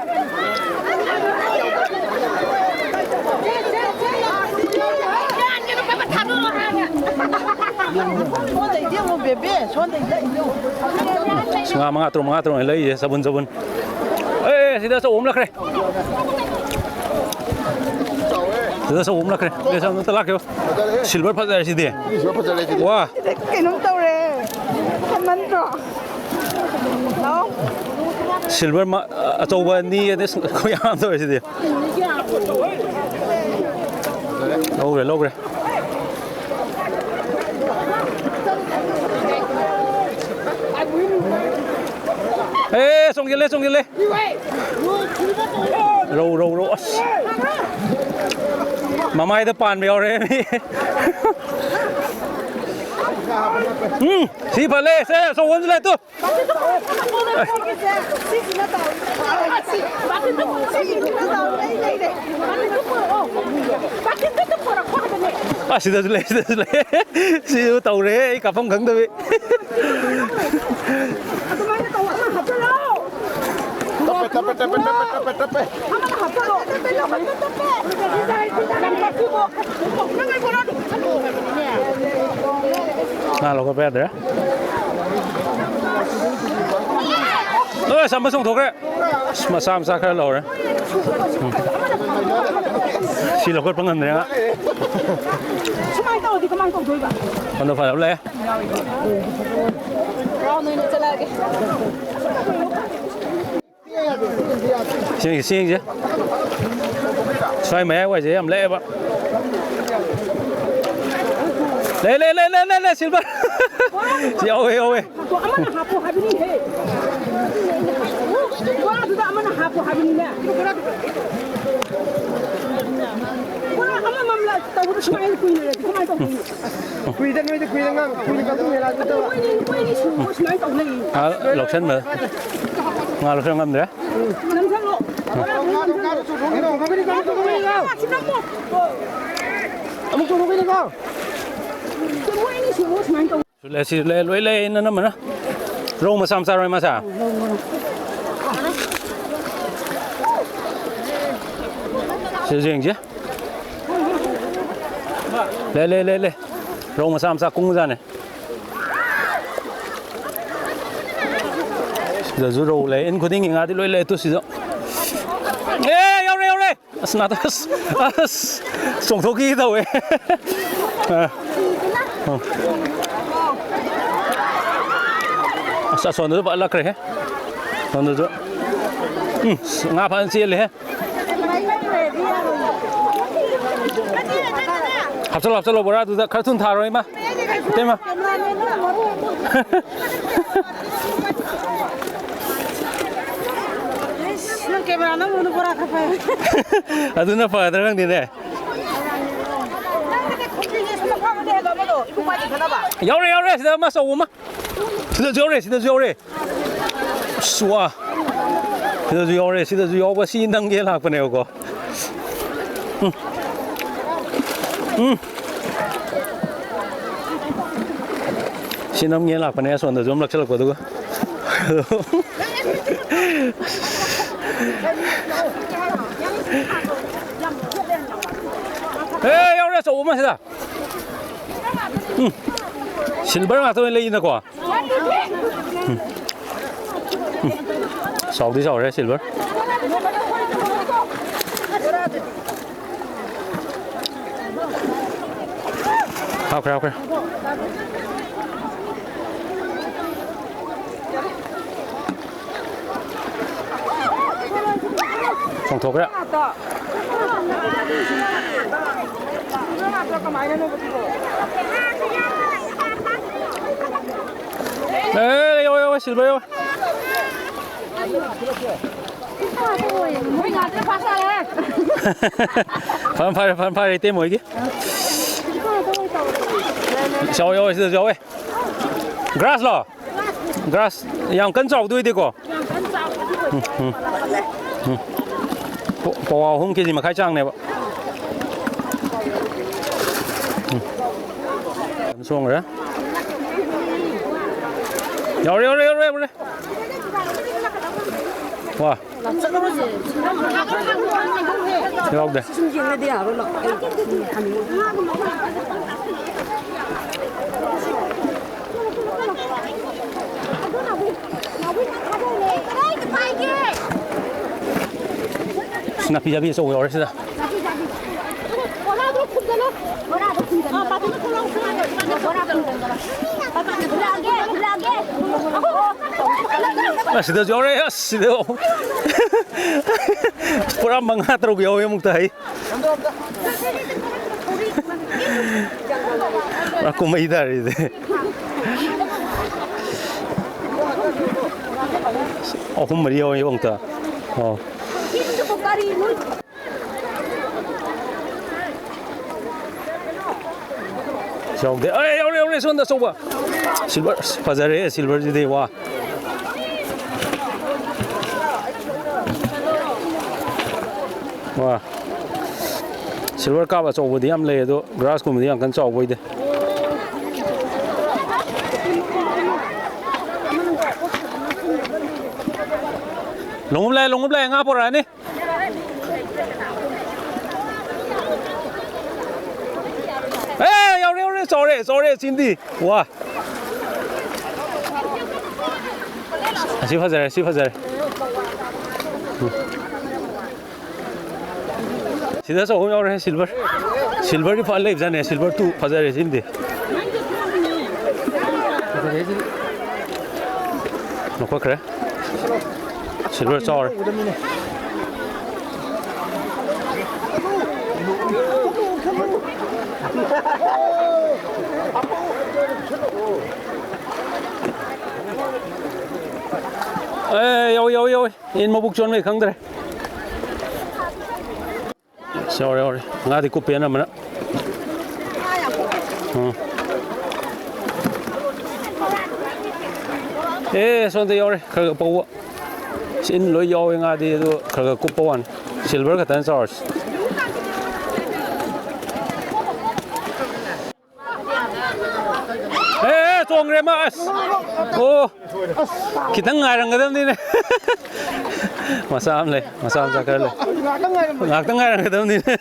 ꯁꯣꯟꯗꯩꯗꯤ ꯑꯃꯨꯛ ꯕꯦꯕꯦ, ꯁꯣꯟꯗꯩꯗꯤ ꯑꯩꯁꯨ꯫ ꯁꯤ ꯉꯥ ꯃꯉꯥ ꯇꯔꯨꯛ, ꯃꯉꯥ ꯇꯔꯨꯛ ꯂꯩꯔꯤꯁꯦ, ꯆꯕꯨꯟ ꯆꯕꯨꯟ꯫ ꯑꯦ, ꯁꯤꯗ ꯑꯆꯧꯕ ꯑꯃ ꯂꯥꯛꯈ꯭ꯔꯦ꯫ ꯁꯤꯗ ꯑꯆꯧꯕ ꯑꯃ ꯂꯥꯛꯈ꯭ꯔꯦ꯫ ꯕꯦꯁ ꯑꯝꯇ ꯂꯥꯛꯈꯤꯕ꯫ Silver ꯐꯖꯔꯦ ꯁꯤꯗꯤ꯫ ꯁꯤꯁꯨ ꯐꯖꯔꯦ ꯁꯤꯗꯤ꯫ ꯋꯥ꯫ ꯀꯩꯅꯣꯝ ꯇꯧꯔꯦ꯫ ꯐꯃꯟꯗ꯭ꯔꯣ? ꯂꯥꯎ꯫ Silver ꯃ-, ꯑꯆꯧꯕ ꯑꯅꯤ ꯑꯗꯩ ꯈꯨꯌꯥꯝ ꯇꯧꯔꯦ ꯁꯤꯗꯤ꯫ ꯂꯧꯈ꯭ꯔꯦ, ꯂꯧꯈ꯭ꯔꯦ꯫ ꯑꯦ, ꯆꯣꯡꯁꯤꯜꯂꯦ, ꯆꯣꯡꯁꯤꯜꯂꯦ꯫ ꯔꯧ, ꯔꯧ, ꯔꯧ, ꯑꯁ꯫ ꯃꯃꯥꯏꯗ ꯄꯥꯟꯕ ꯌꯥꯎꯔꯦ ꯃꯤ꯫ ꯎꯝ, ꯁꯤ ꯐꯂꯦ, ꯁꯦ, ꯑꯆꯧꯕ ꯑꯃꯁꯨ ꯂꯩ, ꯇꯨ꯫ ꯑꯁꯤꯗꯁꯨ ꯂꯩ, ꯁꯤꯗꯁꯨ ꯂꯩ꯫ ꯁꯤꯁꯨ ꯇꯧꯔꯦ, ꯑꯩ ꯀꯥꯐꯝ ꯈꯪꯗꯕꯤ꯫ ꯑꯗꯨꯃꯥꯏꯅ ꯇꯧ, ꯑꯃ ꯍꯥꯞꯆꯜꯂꯣ꯫ ꯇꯞꯄꯦ, ꯇꯞꯄꯦ, ꯇꯞꯄꯦ, ꯇꯞꯄꯦ, ꯇꯞꯄꯦ, ꯇꯞꯄꯦ꯫ ꯑꯃꯅ ꯍꯥꯞꯆꯜꯂꯣ꯫ ꯌꯥꯝ ꯇꯞꯄꯤꯕꯣ꯫ ꯅꯪ ꯑꯩ ꯕꯣꯔꯥꯗꯣ ꯍꯥꯞꯆꯜꯂꯣ꯫ ꯉꯥ ꯂꯧꯈꯠꯄ ꯌꯥꯗ꯭ꯔꯦ꯫ ꯑꯁ, ꯑꯃ ꯆꯣꯡꯊꯣꯛꯈ꯭ꯔꯦ꯫ ꯑꯁ, ꯃꯆꯥ ꯃꯆꯥ ꯈꯔ ꯂꯧꯔꯦ꯫ ꯎꯝ꯫ ꯁꯤ ꯂꯧꯈꯠꯄ ꯉꯝꯗ꯭ꯔꯦ, ꯉꯥ꯫ ꯁꯨꯃꯥꯏꯅ ꯇꯧꯔꯗꯤ ꯀꯃꯥꯏꯅ ꯇꯧꯗꯣꯏꯕ? ꯐꯅ ꯐꯔꯕ ꯂꯩ꯫ ꯔꯥꯎꯟ ꯑꯣꯏꯅ ꯆꯠꯂꯛꯑꯒꯦ꯫ ꯁꯤ ꯌꯦꯡꯁꯤ, ꯁꯤ ꯌꯦꯡꯁꯤ꯫ ꯁ꯭ꯋꯥꯏ ꯃꯌꯥꯏ ꯋꯥꯏꯁꯦ ꯌꯥꯝ ꯂꯦꯛꯑꯦꯕ꯫ ꯂꯩ, ꯂꯩ, ꯂꯩ, ꯂꯩ, ꯂꯩ, ꯂꯩ, ꯁꯤꯜꯚꯔ꯫ ꯌꯥꯎꯋꯦ, ꯌꯥꯎꯋꯦ꯫ ꯑꯃꯅ ꯍꯥꯞꯄꯣ ꯍꯥꯏꯕꯅꯤꯍꯦ꯫ ꯕꯣꯔꯥꯗꯨꯗ ꯑꯃꯅ ꯍꯥꯞꯄꯣ ꯍꯥꯏꯕꯅꯤꯅꯦ꯫ ꯕꯣꯔꯥ ꯑꯃꯃꯝ ꯇꯧꯕꯗ ꯁꯨꯃꯥꯏꯅ ꯀꯨꯏꯅ ꯂꯩꯔꯗꯤ ꯀꯃꯥꯏꯅ ꯇꯧꯗꯣꯏꯅꯣ? ꯀꯨꯏꯗ ꯅꯣꯏꯗ ꯀꯨꯏꯗ ꯉꯥꯡ ꯀꯨꯏꯅ ꯀꯥꯡꯕꯨ ꯃꯦꯂꯥꯗ ꯇꯧ꯫ ꯃꯣꯏꯅꯤ, ꯃꯣꯏꯅꯤ ꯁꯨꯝꯕ ꯁꯨꯃꯥꯏꯅ ꯇꯧ ꯂꯩꯌꯦ꯫ ꯉꯥ ꯂꯧꯁꯟꯕ꯫ ꯉꯥ ꯂꯧꯁꯟ ꯉꯝꯗ꯭ꯔꯦ꯫ ꯅꯝꯁꯜꯂꯣ꯫ ꯉꯥ ꯂꯧ, ꯉꯥ ꯂꯧ, ꯉꯥ ꯂꯧ, ꯆꯣꯡꯊꯣꯛꯈꯤꯅꯣ, ꯉꯥ ꯂꯧ, ꯉꯥ ꯂꯧ꯫ ꯑꯃꯨꯛ ꯆꯣꯡꯊꯣꯛꯈꯤꯅꯣ꯫ ꯃꯣꯏ ꯑꯅꯤ ꯁꯨꯝꯕ ꯁꯨꯃꯥꯏꯅ ꯇꯧ꯫ ꯁꯤꯁꯨ ꯂꯩ, ꯁꯤꯁꯨ ꯂꯩ, ꯂꯣꯏ ꯂꯩ, ꯑꯅꯝꯕꯅ꯫ ꯔꯧ ꯃꯆꯥ ꯃꯆꯥ, ꯔꯧ ꯃꯆꯥ꯫ ꯁꯤꯁꯨ ꯌꯦꯡꯁꯤ꯫ ꯂꯩ, ꯂꯩ, ꯂꯩ, ꯂꯩ꯫ ꯔꯧ ꯃꯆꯥ ꯃꯆꯥ ꯀꯨꯡꯕꯖꯥꯠꯅꯦ꯫ ꯁꯤꯗꯁꯨ ꯔꯧ ꯂꯩ꯫ ꯏꯟ ꯈꯨꯗꯤꯡꯒꯤ ꯉꯥꯗꯤ ꯂꯣꯏ ꯂꯩ꯫ ꯇꯨ ꯁꯤꯗ꯫ ꯑꯦ, ꯌꯧꯔꯦ, ꯌꯧꯔꯦ꯫ ꯑꯁ, ꯅꯥꯇꯣꯟ, ꯑꯁ, ꯑꯁ, ꯆꯣꯡꯊꯣꯛꯈꯤ ꯇꯧꯋꯦ꯫ ꯑ, ꯑ꯫ ꯑꯁ, ꯑꯁꯣꯝꯗꯁꯨ ꯐꯠꯂꯛꯈ꯭ꯔꯦꯍꯦ꯫ ꯑꯁꯣꯝꯗꯁꯨ꯫ ꯎꯝ, ꯉꯥ ꯐꯖꯅ ꯆꯦꯜꯂꯦꯍꯦ꯫ ꯍꯥꯞꯆꯜꯂꯣ, ꯍꯥꯞꯆꯜꯂꯣ ꯕꯣꯔꯥꯗꯨꯗ꯫ ꯈꯔ ꯊꯨꯅ ꯊꯥꯔꯣ, ꯏꯃꯥ꯫ ꯏꯇꯩꯃ꯫ ꯅꯪ ꯀꯦꯃꯦꯔꯥ ꯅꯝꯕꯗꯣ ꯕꯣꯔꯥ ꯈꯔ ꯐꯩ꯫ ꯑꯗꯨꯅ ꯐꯒꯗ꯭ꯔꯥ ꯈꯪꯗꯦꯅꯦ꯫ ꯌꯥꯎꯔꯦ, ꯌꯥꯎꯔꯦ, ꯁꯤꯗ ꯑꯃ ꯑꯆꯧꯕ ꯑꯃ꯫ ꯁꯤꯗꯁꯨ ꯌꯥꯎꯔꯦ, ꯁꯤꯗꯁꯨ ꯌꯥꯎꯔꯦ꯫ ꯑꯁ, ꯋꯥ꯫ ꯁꯤꯗꯁꯨ ꯌꯥꯎꯔꯦ, ꯁꯤꯗꯁꯨ ꯌꯥꯎꯕ꯫ ꯁꯤ ꯅꯝꯒꯦ ꯂꯥꯛꯄꯅꯦꯕꯀꯣ꯫ ꯎꯝ꯫ ꯎꯝ꯫ ꯁꯤ ꯅꯝꯒꯦ ꯂꯥꯛꯄꯅꯦ, ꯑꯁꯣꯝꯗꯁꯨ ꯑꯃ ꯂꯛꯁꯜꯂꯛꯄ, ꯑꯗꯨꯒ꯫ ꯑꯦ, ꯌꯥꯎꯔꯦ, ꯑꯆꯧꯕ ꯑꯃ ꯁꯤꯗ꯫ ꯎꯝ꯫ Silver ꯉꯥꯛꯇ ꯑꯣꯏꯅ ꯂꯩꯅꯀꯣ꯫ ꯎꯝ꯫ ꯎꯝ꯫ ꯆꯥꯎꯗꯤ ꯆꯥꯎꯔꯦ, silver꯫ ꯍꯥꯞꯈ꯭ꯔꯦ, ꯍꯥꯞꯈ꯭ꯔꯦ꯫ ꯆꯣꯡꯊꯣꯛꯈ꯭ꯔꯦ꯫ ꯑꯦ, ꯌꯧ, ꯌꯧ, silver ꯌꯧ꯫ ꯃꯣꯏ ꯉꯥꯛꯇ ꯐꯥ ꯇꯥꯔꯦ꯫ ꯐꯅ ꯐꯔꯦ, ꯐꯅ ꯐꯔꯦ, ꯏꯇꯩꯃ ꯍꯣꯏꯒꯤ꯫ ꯌꯥꯎꯋꯦ, ꯌꯥꯎꯋꯦ, ꯁꯤꯗꯁꯨ ꯌꯥꯎꯋꯦ꯫ Grass ꯂꯣ? Grass ꯌꯥꯝ ꯀꯟꯅ ꯆꯥꯎꯕꯗꯤ ꯑꯣꯏꯗꯦꯀꯣ꯫ ꯎꯝ, ꯎꯝ, ꯎꯝ꯫ ꯄꯣ-, ꯄꯋꯥ ꯑꯍꯨꯝ, ꯀꯦꯖꯤ ꯃꯈꯥꯏ ꯆꯥꯡꯅꯦꯕ꯫ ꯎꯝ꯫ ꯑꯗꯨꯝ ꯆꯣꯡꯈ꯭ꯔꯦ꯫ ꯌꯧꯔꯦ, ꯌꯧꯔꯦ, ꯌꯧꯔꯦ, ꯌꯧꯔꯦ꯫ ꯋꯥ꯫ ꯌꯥꯎꯗꯦ꯫ ꯁꯨꯝ ꯌꯦꯡꯅꯗꯤ ꯌꯥꯔꯣꯏ, ꯂꯥꯛꯑꯣ꯫ ꯑꯩ ꯊꯝꯃꯤꯉꯩꯗ꯫ ꯅꯥꯄꯤ ꯆꯥꯕꯤ ꯑꯆꯧꯕ ꯌꯥꯎꯔꯦ ꯁꯤꯗ꯫ ꯕꯣꯔꯥꯗꯣ ꯈꯨꯝꯖꯜꯂꯣ꯫ ꯕꯣꯔꯥꯗꯣ ꯈꯨꯝꯖꯜꯂꯣ꯫ ꯑꯥ, ꯄꯥꯕꯤꯅ ꯈꯨꯜꯂꯥꯎ, ꯈꯨꯜꯂꯥꯎ꯫ ꯕꯣꯔꯥ ꯈꯨꯝꯖꯜꯂꯣ꯫ ꯄꯥꯕꯤꯅ ꯈꯨꯜꯂꯛꯑꯒꯦ, ꯈꯨꯜꯂꯛꯑꯒꯦ꯫ ꯑꯁ, ꯁꯤꯗꯁꯨ ꯌꯥꯎꯔꯦ꯫ ꯑꯁ, ꯁꯤꯗ ꯄꯨꯔꯥ ꯃꯉꯥ ꯇꯔꯨꯛ ꯌꯥꯎꯋꯦ ꯑꯃꯨꯛꯇ ꯍꯥꯏ꯫ ꯄꯨꯔꯥ ꯀꯨꯝꯍꯩ ꯇꯥꯔꯦ ꯁꯤꯗꯤ꯫ ꯑꯍꯨꯝ ꯃꯔꯤ ꯌꯥꯎꯋꯦ ꯑꯃꯨꯛꯇ꯫ ꯑꯣ꯫ ꯌꯥꯎꯗꯦ꯫ ꯑꯦ, ꯌꯥꯎꯔꯦ, ꯌꯥꯎꯔꯦ, ꯁꯣꯝꯗ ꯑꯆꯧꯕ꯫ Silver, ꯑꯁ, ꯐꯖꯔꯦ, silverꯁꯤꯗꯤ, ꯋꯥ꯫ ꯋꯥ꯫ Silver carp ꯑꯆꯧꯕꯗꯤ ꯌꯥꯝ ꯂꯩ, ꯑꯗꯣ grassꯀꯨꯝꯕꯗꯤ ꯌꯥꯝ ꯀꯟꯅ ꯆꯥꯎꯕ ꯑꯣꯏꯗꯦ꯫ ꯂꯣꯡꯎꯞ ꯂꯥꯛꯑꯦ, ꯂꯣꯡꯎꯞ ꯂꯥꯛꯑꯦ, ꯉꯥ ꯄꯣꯔꯛꯑꯅꯤ꯫ ꯑꯦ, ꯌꯥꯎꯔꯦ, ꯌꯥꯎꯔꯦ, ꯆꯥꯎꯔꯦ, ꯆꯥꯎꯔꯦ, ꯆꯤꯟꯗꯤ꯫ ꯋꯥ꯫ ꯑꯁꯤ ꯐꯖꯔꯦ, ꯑꯁꯤ ꯐꯖꯔꯦ꯫ ꯎꯝ꯫ ꯁꯤꯗꯁꯨ ꯑꯍꯨꯝ ꯌꯥꯎꯔꯦ, silver꯫ Silverꯗꯤ ꯐꯖꯅ ꯂꯩꯕꯖꯥꯠꯅꯦ, silver two ꯐꯖꯔꯦ ꯁꯤꯃꯗꯤ꯫ ꯂꯧꯈꯠꯈ꯭ꯔꯦ꯫ Silver ꯆꯥꯎꯔꯦ꯫ ꯑꯦ, ꯌꯧ, ꯌꯧ, ꯌꯧ꯫ ꯏꯟ ꯃꯕꯨꯛ ꯆꯣꯟꯕꯩ ꯈꯪꯗ꯭ꯔꯦ꯫ ꯌꯧꯔꯦ, ꯌꯧꯔꯦ꯫ ꯉꯥꯗꯤ ꯀꯨꯞꯄꯦ ꯑꯅꯝꯕꯅ꯫ ꯎꯝ꯫ ꯑꯦ, ꯁꯣꯝꯗ ꯌꯧꯔꯦ꯫ ꯈꯔ ꯈꯔ ꯄꯧꯕ꯫ ꯏꯟ ꯂꯣꯏ ꯌꯥꯎꯋꯦ ꯉꯥꯗꯤ, ꯑꯗꯨ ꯈꯔ ꯈꯔ ꯀꯨꯞꯄ ꯋꯥꯅꯤ꯫ Silver ꯈꯛꯇꯅ ꯆꯥꯎꯔꯁꯤ꯫ ꯑꯦ, ꯑꯦ, ꯆꯣꯡꯈ꯭ꯔꯦ ꯃꯥ, ꯑꯁ꯫ ꯑꯣ, ꯈꯤꯇꯪ ꯉꯥꯏꯔꯝꯒꯗꯕꯅꯤꯅꯦ꯫ ꯃꯆꯥ ꯑꯃ ꯂꯩ, ꯃꯆꯥ ꯃꯆꯥ ꯈꯔ ꯂꯩ꯫ ꯉꯥꯏꯍꯥꯛꯇꯪ ꯉꯥꯏꯔꯝꯒꯗꯕꯅꯤꯅꯦ꯫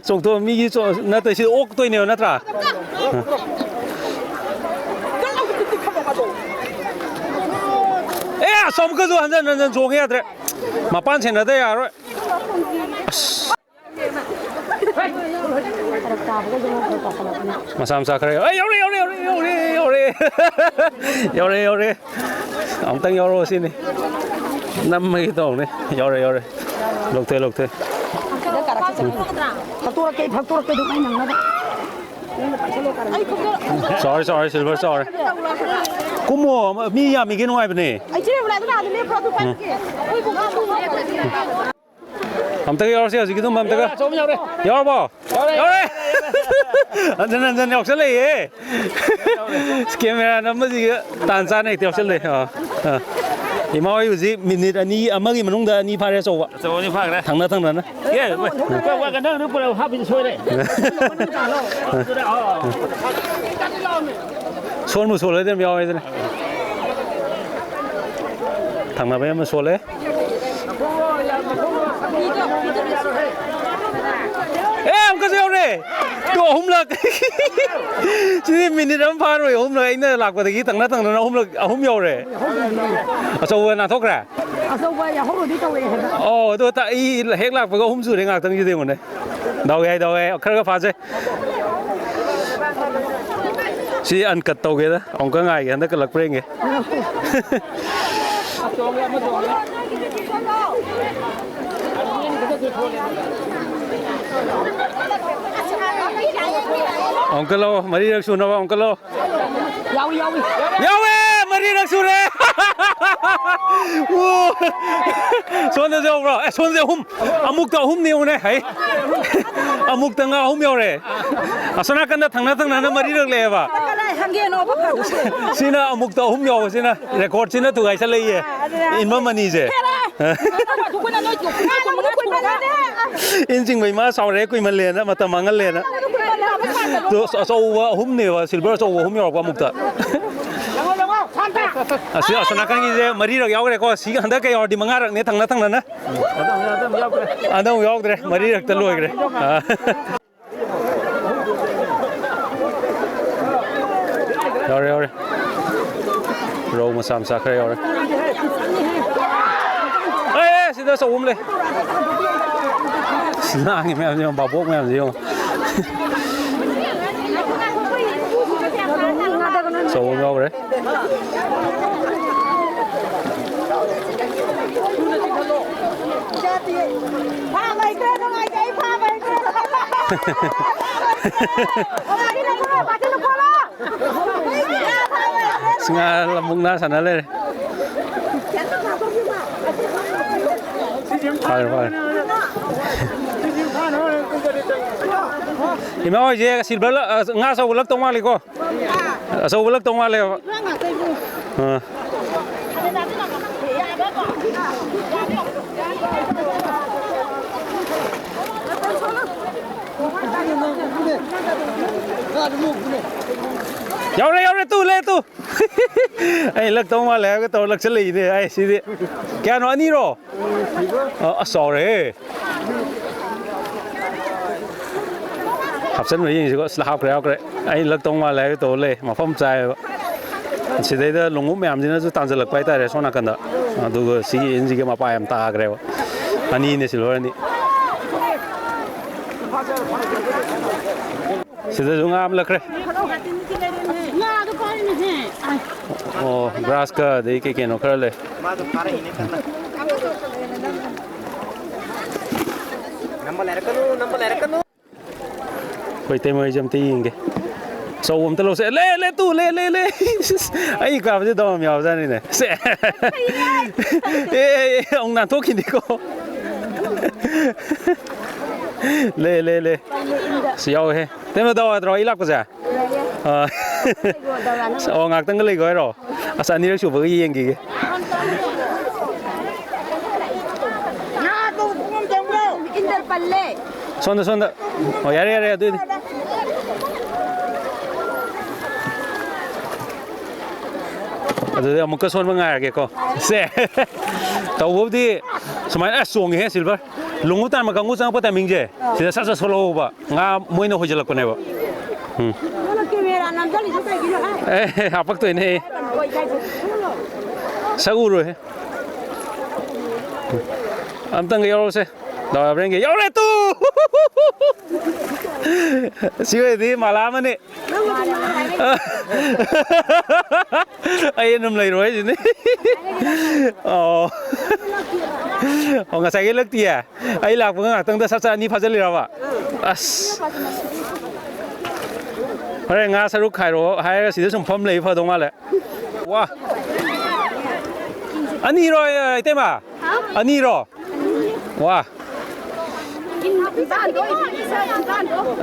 ꯆꯣꯡꯊꯣꯛ-, ꯃꯤꯒꯤ ꯆꯣ-, ꯅꯠꯇꯦ, ꯁꯤ ꯑꯣꯛꯇꯣꯏꯅꯦꯕ, ꯅꯠꯇ꯭ꯔꯥ? ꯑꯦ, ꯑꯁ, ꯑꯃꯨꯛꯀꯁꯨ ꯍꯟꯖꯟ ꯍꯟꯖꯟ ꯆꯣꯡꯉꯦ, ꯌꯥꯗ꯭ꯔꯦ꯫ ꯃꯄꯥꯟ ꯁꯦꯟꯅꯗ ꯌꯥꯔꯣꯏ꯫ ꯑꯁ꯫ ꯃꯆꯥ ꯃꯆꯥ ꯈꯔ ꯌꯥꯎ-, ꯑꯩ ꯌꯧꯔꯦ, ꯌꯧꯔꯦ, ꯌꯧꯔꯦ, ꯌꯧꯔꯦ, ꯌꯧꯔꯦ꯫ ꯌꯧꯔꯦ, ꯌꯧꯔꯦ꯫ ꯑꯃꯨꯛꯇꯪ ꯌꯧꯔꯛꯑꯣ ꯁꯤꯅꯤ꯫ ꯅꯝꯃꯒꯦ ꯇꯧꯕꯅꯦ꯫ ꯌꯧꯔꯦ, ꯌꯧꯔꯦ꯫ ꯂꯧꯊꯣꯛꯑꯦ, ꯂꯧꯊꯣꯛꯑꯦ꯫ ꯐꯛꯇꯣꯔꯛꯀꯦ, ꯐꯛꯇꯣꯔꯛꯀꯦ, ꯑꯗꯨꯝ ꯑꯩ ꯅꯪꯅꯕ꯫ Sorry, sorry, silver, sorry꯫ ꯀꯨꯝꯃꯣ, ꯃꯤ ꯌꯥꯝꯃꯤꯒꯦ ꯅꯨꯡꯉꯥꯏꯕꯅꯦ꯫ ꯑꯩ ꯆꯦ ꯔꯦꯕꯤꯅꯥ, ꯑꯗꯨ ꯂꯥꯛꯑꯗꯤ ꯂꯦꯞꯄ꯭ꯔꯣ? ꯑꯗꯨ ꯄꯥꯏꯔꯛꯀꯦ꯫ ꯑꯩꯈꯣꯏ ꯄꯨꯈ꯭ꯔꯤ ꯑꯝꯇꯒ ꯌꯥꯎꯔꯁꯦ, ꯍꯧꯖꯤꯛꯀꯤꯗꯨꯝꯕ ꯑꯝꯇꯒ꯫ ꯑꯆꯧꯕ ꯌꯥꯎꯔꯦ꯫ ꯌꯥꯎꯔꯕꯣ? ꯌꯥꯎꯔꯦ꯫ ꯌꯥꯎꯔꯦ꯫ ꯍꯟꯖꯟ ꯍꯟꯖꯟ ꯌꯥꯎꯁꯜꯂꯛꯏꯍꯦ꯫ ꯀꯦꯃꯦꯔꯥ ꯅꯝꯕꯁꯤꯒ ꯇꯥꯟ ꯆꯥꯅ ꯍꯦꯛꯇ ꯌꯥꯎꯁꯜꯂꯛꯑꯦ꯫ ꯑꯥ, ꯑꯥ꯫ ꯏꯃꯥ ꯍꯣꯏ ꯍꯧꯖꯤꯛ ꯃꯤꯅꯤꯠ ꯑꯅꯤ, ꯑꯃꯒꯤ ꯃꯅꯨꯡꯗ ꯑꯅꯤ ꯐꯥꯔꯦ ꯑꯆꯧꯕ꯫ ꯑꯆꯧꯕ ꯑꯅꯤ ꯐꯥꯈ꯭ꯔꯦ꯫ ꯊꯪꯅ ꯊꯪꯅꯅ꯫ ꯑꯦ, ꯋꯥ, ꯋꯥ, ꯋꯥ, ꯅꯪ ꯑꯗꯨ ꯄꯨꯔꯛꯑꯣ, ꯍꯥꯞꯄꯤꯁꯦ ꯁꯣꯏꯔꯦ꯫ ꯁꯣꯟꯕꯨ ꯁꯣꯜꯂꯗꯤ ꯑꯗꯨꯝ ꯌꯥꯎꯋꯦꯗꯅ꯫ ꯊꯪꯅꯕꯩ ꯑꯃ ꯁꯣꯜꯂꯦ꯫ ꯑꯦ, ꯑꯃꯨꯛꯀꯁꯨ ꯌꯧꯔꯦ꯫ ꯇꯨ ꯑꯍꯨꯝꯂꯛ꯫ ꯁꯤꯗꯤ ꯃꯤꯅꯤꯠ ꯑꯃ ꯐꯥꯔꯣꯏ, ꯑꯍꯨꯝꯂꯛ꯫ ꯑꯩꯅ ꯂꯥꯛꯄꯗꯒꯤ ꯊꯪꯅ ꯊꯪꯅꯅ ꯑꯍꯨꯝꯂꯛ, ꯑꯍꯨꯝ ꯌꯧꯔꯦ꯫ ꯑꯆꯧꯕ ꯅꯥꯟꯊꯣꯛꯈ꯭ꯔꯦ꯫ ꯑꯆꯧꯕ ꯌꯥꯍꯧꯔꯣꯏꯗꯤ ꯇꯧꯔꯛꯑꯦ ꯍꯥꯏꯕ꯫ ꯑꯣ, ꯑꯗꯣ ꯇ-, ꯑꯩ ꯍꯦꯛ ꯂꯥꯛꯄꯒ ꯑꯍꯨꯝ ꯁꯨꯔꯦ ꯉꯥꯛꯇꯪꯁꯤꯗ ꯌꯦꯡꯉꯨꯅꯦ꯫ ꯗꯥꯎ ꯌꯥꯏ, ꯗꯥꯎ ꯌꯥꯏ꯫ ꯈꯔ ꯈꯔ ꯐꯥꯖꯩ꯫ ꯁꯤ ꯑꯟꯀꯠ ꯇꯧꯒꯦꯗ꯫ ꯑꯃꯨꯛꯀ ꯉꯥꯏꯒꯦ, ꯍꯟꯗꯛ ꯀꯜꯂꯛꯄ꯭ꯔꯥ ꯌꯦꯡꯒꯦ꯫ ꯑꯃꯨꯛꯀ ꯂꯧ, ꯃꯔꯤꯔꯛ ꯁꯨꯅꯕ ꯑꯃꯨꯛꯀ ꯂꯧ꯫ ꯌꯥꯎꯏ, ꯌꯥꯎꯏ꯫ ꯌꯥꯎꯋꯦ! ꯃꯔꯤꯔꯛ ꯁꯨꯔꯦ! ꯑꯣ! ꯁꯣꯝꯗꯁꯨ ꯌꯥꯎꯕ꯭ꯔꯣ? ꯑꯦ, ꯁꯣꯝꯗꯁꯨ ꯑꯍꯨꯝ꯫ ꯑꯃꯨꯛꯇ ꯑꯍꯨꯝꯅꯤ ꯌꯦꯡꯉꯨꯅꯦ꯫ ꯍꯩ! ꯑꯃꯨꯛꯇ ꯉꯥ ꯑꯍꯨꯝ ꯌꯧꯔꯦ꯫ ꯑꯁꯣꯝ ꯅꯥꯀꯟꯗ ꯊꯪꯅ ꯊꯪꯅꯅ ꯃꯔꯤꯔꯛ ꯂꯩꯌꯦꯕ꯫ ꯀꯗꯥꯏ ꯍꯪꯒꯦꯅꯣꯕ ꯐꯗꯣꯏꯁꯦ? ꯁꯤꯅ ꯑꯃꯨꯛꯇ ꯑꯍꯨꯝ ꯌꯧꯕꯁꯤꯅ ꯔꯦꯀꯣꯔꯗꯁꯤꯅ ꯊꯨꯒꯥꯏꯁꯜꯂꯛꯏꯌꯦ꯫ ꯏꯟꯕꯝ ꯑꯅꯤꯁꯦ꯫ ꯍꯦꯔꯥ! ꯑꯗꯨꯅ ꯅꯣꯏ ꯀꯨꯟ ꯃꯉꯥ ꯀꯨꯟꯃꯔꯤ꯫ ꯏꯟ ꯆꯤꯡꯕ ꯏꯃꯥ ꯁꯥꯎꯔꯦ ꯀꯨꯏꯃꯜꯂꯦꯅ, ꯃꯇꯝ ꯃꯥꯡꯍꯜꯂꯦꯅ꯫ ꯑꯗꯣ ꯑꯆꯧꯕ ꯑꯍꯨꯝꯅꯦꯕ, ꯁꯤꯜꯚꯔ ꯑꯆꯧꯕ ꯑꯍꯨꯝ ꯌꯧꯔꯛꯄ ꯑꯃꯨꯛꯇ꯫ ꯑꯁꯤ ꯑꯁꯣꯝ ꯅꯥꯀꯟꯒꯤꯁꯦ ꯃꯔꯤꯔꯛ ꯌꯥꯎꯈ꯭ꯔꯦꯀꯣ꯫ ꯁꯤ ꯍꯟꯗꯛ ꯀꯩ ꯌꯥꯎꯔꯗꯤ ꯃꯉꯥꯔꯛꯅꯦ ꯊꯪꯅ ꯊꯪꯅꯅ꯫ ꯍꯟꯗꯛ ꯑꯃꯨꯛ ꯌꯥꯎꯗ꯭ꯔꯦ, ꯃꯔꯤꯔꯛꯇ ꯂꯣꯏꯈ꯭ꯔꯦ꯫ ꯑꯥ꯫ ꯌꯥꯎꯔꯦ, ꯌꯥꯎꯔꯦ꯫ ꯔꯧ ꯃꯆꯥ ꯃꯆꯥ ꯈꯔ ꯌꯥꯎꯔꯦ꯫ ꯑꯦ, ꯁꯤꯗ ꯑꯆꯧꯕ ꯑꯃ ꯂꯩ꯫ ꯁꯤ ꯂꯥꯡꯉꯤ ꯃꯌꯥꯝꯁꯦ ꯌꯦꯡꯉꯣ, ꯚꯥꯕꯣꯛ ꯃꯌꯥꯝꯁꯦ ꯌꯦꯡꯉꯣ꯫ ꯑꯆꯧꯕ ꯑꯃ ꯌꯥꯎꯈ꯭ꯔꯦ꯫ ꯐꯥꯕ ꯍꯩꯇ꯭ꯔꯦ, ꯅꯨꯡꯉꯥꯏꯇꯦ, ꯑꯩ ꯐꯥꯕ ꯍꯩꯇ꯭ꯔꯦ꯫ ꯉꯥ ꯂꯧꯈꯠꯂꯣ, ꯄꯥꯁꯤꯜꯂꯨ, ꯈꯣꯠꯂꯣ꯫ ꯉꯥ ꯂꯧꯈꯠꯂꯣ꯫ ꯁꯤ ꯉꯥ ꯃꯨꯛꯅꯥ ꯁꯥꯟꯅ ꯂꯩꯔꯦ꯫ ꯐꯥꯔꯦ, ꯐꯥꯔꯦ꯫ ꯏꯃꯥ ꯍꯣꯏꯁꯦ ꯁꯤꯜꯚꯔ ꯂ-, ꯑ, ꯉꯥ ꯑꯆꯧꯕ ꯂꯛꯇꯧ ꯃꯥꯜꯂꯤꯀꯣ꯫ ꯑꯆꯧꯕ ꯂꯛꯇꯧ ꯃꯥꯜꯂꯦꯕ꯫ ꯑꯥ꯫ ꯌꯥꯎꯔꯦ, ꯌꯥꯎꯔꯦ, ꯇꯨ, ꯂꯦ, ꯇꯨ꯫ ꯑꯩ ꯂꯛꯇꯧ ꯃꯥꯜꯂꯦ ꯍꯥꯏꯔꯒ ꯇꯧꯔ ꯂꯛꯁꯜꯂꯛꯏꯅꯦ꯫ ꯑꯩ ꯁꯤꯗꯤ ꯀꯌꯥꯅꯣ, ꯑꯅꯤꯔꯣ? ꯑ, ꯑꯁ, ꯆꯥꯎꯔꯦꯍꯦ꯫ ꯍꯥꯞꯆꯟꯕ ꯌꯦꯡꯁꯤꯀꯣ꯫ ꯑꯁ, ꯍꯥꯞꯈ꯭ꯔꯦ, ꯍꯥꯞꯈ꯭ꯔꯦ꯫ ꯑꯩ ꯂꯛꯇꯧ ꯃꯥꯜꯂꯦ ꯍꯥꯏꯒꯦ ꯇꯧꯔ ꯂꯩ꯫ ꯃꯐꯝ ꯆꯥꯏꯌꯦꯕ꯫ ꯁꯤꯗꯩꯗ ꯂꯣꯡꯎꯞ ꯃꯌꯥꯝꯁꯤꯅꯁꯨ ꯇꯥꯟꯁꯤꯜꯂꯛꯄ ꯍꯥꯏꯇꯥꯔꯦ ꯁꯣꯝ ꯅꯥꯀꯟꯗ꯫ ꯑꯗꯨꯒ ꯁꯤꯒꯤ ꯏꯟꯁꯤꯒ ꯃꯄꯥ ꯌꯥꯝ ꯇꯥꯈ꯭ꯔꯦꯕ꯫ ꯑꯅꯤꯅꯦ ꯁꯤꯜꯚꯔ ꯑꯅꯤ꯫ ꯁꯤꯗꯁꯨ ꯉꯥ ꯑꯃ ꯂꯛꯈ꯭ꯔꯦ꯫ ꯉꯥꯗꯣ ꯐꯥꯔꯤꯅꯦꯍꯦ꯫ ꯑꯣ, ꯒ꯭ꯔꯥꯁꯀ ꯑꯗꯩ ꯀꯩ ꯀꯩꯅꯣ ꯈꯔ ꯂꯩ꯫ ꯃꯥꯗꯣ ꯐꯥꯔꯛꯏꯅꯦ ꯀꯟꯅ꯫ ꯅꯝꯕ ꯂꯩꯔꯛꯀꯅꯨ, ꯅꯝꯕ ꯂꯩꯔꯛꯀꯅꯨ꯫ ꯑꯩꯈꯣꯏ ꯏꯇꯩꯃ ꯍꯣꯏꯁꯦ ꯑꯝꯇ ꯌꯦꯡꯒꯦ꯫ ꯑꯆꯧꯕ ꯑꯝꯇ ꯂꯧꯁꯦ꯫ ꯂꯦ, ꯂꯦ, ꯇꯨ, ꯂꯦ, ꯂꯦ, ꯂꯦ꯫ ꯑꯩ ꯀꯥꯕꯁꯦ ꯗꯥꯎ ꯌꯥꯝ ꯌꯥꯕꯖꯥꯠꯅꯤꯅꯦ꯫ ꯁꯦ꯫ ꯑꯦ, ꯑꯦ, ꯑꯦ, ꯑꯃꯨꯛ ꯅꯥꯟꯊꯣꯛꯈꯤꯅꯤꯀꯣ꯫ ꯂꯦ, ꯂꯦ, ꯂꯦ꯫ ꯁꯤ ꯌꯥꯎꯋꯦꯍꯦ꯫ ꯏꯇꯩꯃ, ꯗꯥꯎ ꯌꯥꯗ꯭ꯔꯣ ꯑꯩ ꯂꯥꯛꯄꯁꯦ? ꯑꯥ꯫ ꯑꯣ, ꯉꯥꯛꯇꯪꯒ ꯂꯩꯒꯣ ꯍꯥꯏꯔꯣ? ꯑꯁ, ꯑꯅꯤꯔꯛ ꯁꯨꯕꯒ ꯌꯦꯡꯈꯤꯒꯦ꯫ ꯏꯟꯗꯔ ꯄꯜꯂꯦ꯫ ꯁꯣꯝꯗ, ꯁꯣꯝꯗ꯫ ꯑꯣ, ꯌꯥꯔꯦ, ꯌꯥꯔꯦ, ꯑꯗꯨꯏꯗꯤ꯫ ꯑꯗꯨꯗꯤ ꯑꯃꯨꯛꯀ ꯁꯣꯟꯕ ꯉꯥꯏꯔꯒꯦꯀꯣ꯫ ꯁꯦ꯫ ꯇꯧꯕꯕꯨꯗꯤ ꯁꯨꯃꯥꯏꯅ, ꯑꯁ, ꯆꯣꯡꯉꯤꯍꯦ, ꯁꯤꯜꯚꯔ꯫ ꯂꯣꯡꯎꯞ ꯇꯥꯟꯕ ꯀꯥꯡꯕꯨ ꯆꯪꯉꯛꯄ ꯇꯥꯏꯃꯤꯡꯁꯦ, ꯁꯤꯗ ꯁꯠ ꯁꯠ ꯁꯣꯜꯍꯧꯕ꯫ ꯉꯥ ꯃꯣꯏꯅ ꯍꯣꯏꯖꯤꯜꯂꯛꯄꯅꯦꯕ꯫ ꯎꯝ꯫ ꯅꯪꯅ ꯀꯦꯃꯦꯔꯥ ꯅꯝꯁꯤꯜꯂꯤꯗꯣ ꯀꯩꯒꯤꯅꯣ, ꯍꯥ? ꯑꯦ, ꯍꯥꯄꯛꯇꯣꯏꯅꯦ꯫ ꯁꯛ ꯎꯔꯣꯏꯍꯦ꯫ ꯑꯝꯇꯪꯒ ꯌꯥꯎꯔꯛꯎꯁꯦ꯫ ꯗꯥꯎ ꯌꯥꯕ꯭ꯔꯥ ꯌꯦꯡꯒꯦ꯫ ꯌꯥꯎꯔꯦ ꯇꯨ! ꯁꯤ ꯑꯣꯏꯔꯗꯤ ꯃꯥꯂꯥ ꯑꯃꯅꯤ꯫ ꯑꯩ ꯑꯗꯨꯝ ꯂꯩꯔꯣ ꯍꯥꯏꯁꯤꯅꯦ꯫ ꯑꯣ꯫ ꯑꯣ, ꯉꯁꯥꯏꯒꯤ ꯂꯛꯇꯤꯌꯦ? ꯑꯩ ꯂꯥꯛꯄꯒ ꯉꯥꯛꯇꯪꯗ ꯁꯠ ꯁꯠ ꯑꯅꯤ ꯐꯥꯖꯤꯜꯂꯤꯔꯕ? ꯑꯁ꯫ ꯍꯣꯔꯦꯟ ꯉꯥ ꯁꯔꯨꯛ ꯈꯥꯏꯔꯛꯑꯣ ꯍꯥꯏꯔꯒ ꯁꯤꯗ ꯁꯨꯝ ꯐꯝ ꯂꯩ ꯐꯗꯧ ꯃꯥꯜꯂꯦ꯫ ꯋꯥ꯫ ꯑꯅꯤꯔꯣ, ꯏꯇꯩꯃ? ꯑꯅꯤꯔꯣ? ꯋꯥ꯫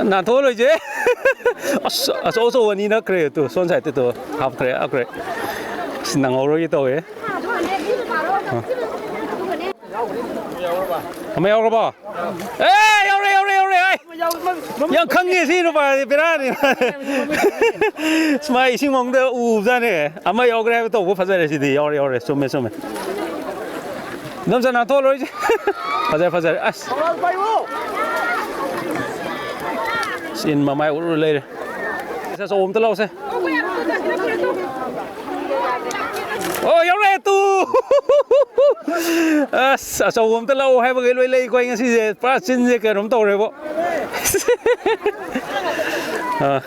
ꯅꯥꯟꯊꯣꯛꯍꯜꯂꯣꯏꯁꯦ꯫ ꯑꯁ, ꯑꯆꯧ ꯑꯆꯧꯕ ꯑꯅꯤ ꯅꯛꯈ꯭ꯔꯦ꯫ ꯇꯨ, ꯁꯣꯝ ꯁꯥꯏꯠꯇ ꯇꯨ ꯍꯥꯞꯈ꯭ꯔꯦ, ꯍꯥꯞꯈ꯭ꯔꯦ꯫ ꯑꯁ, ꯅꯪꯍꯧꯔꯣꯏꯒꯦ ꯇꯧꯋꯦ꯫ ꯑꯃ ꯌꯥꯎꯔꯕꯣ? ꯑꯦ, ꯌꯥꯎꯔꯦ, ꯌꯥꯎꯔꯦ, ꯌꯥꯎꯔꯦ꯫ ꯑꯩ ꯌꯥꯝ ꯈꯪꯉꯦ ꯁꯤ ꯅꯨꯄꯥꯁꯦ, ꯕꯦꯔꯥꯅꯤ꯫ ꯁꯨꯃꯥꯏ ꯏꯁꯤꯡ ꯃꯅꯨꯡꯗ ꯎꯕꯖꯥꯠꯅꯦ꯫ ꯑꯃ ꯌꯥꯎꯈ꯭ꯔꯦ ꯍꯥꯏꯕ ꯇꯧꯕ ꯐꯖꯔꯦ ꯁꯤꯗꯤ꯫ ꯌꯥꯎꯔꯦ, ꯌꯥꯎꯔꯦ꯫ ꯆꯨꯝꯃꯦ, ꯆꯨꯝꯃꯦ꯫ ꯏꯗꯣꯝꯆꯥ ꯅꯥꯟꯊꯣꯛꯍꯜꯂꯣꯏꯁꯦ꯫ ꯐꯖꯔꯦ, ꯐꯖꯔꯦ꯫ ꯑꯁ꯫ ꯏꯟ ꯃꯃꯥꯏ ꯎꯔ ꯂꯩꯔꯦ꯫ ꯑꯆꯧꯕ ꯑꯝꯇ ꯂꯧꯁꯦ꯫ ꯑꯣ, ꯌꯥꯎꯔꯛꯑꯦ ꯇꯨ꯫ ꯑꯁ, ꯑꯆꯧꯕ ꯑꯝꯇ ꯂꯧ ꯍꯥꯏꯕꯈꯩ ꯂꯣꯏ ꯂꯩꯀꯣ꯫ ꯑꯩ ꯉꯁꯤꯁꯦ ꯄꯨꯔꯥ ꯆꯤꯟꯁꯦ ꯀꯩꯅꯣꯝ ꯇꯧꯔꯦꯕꯣ꯫ ꯑ,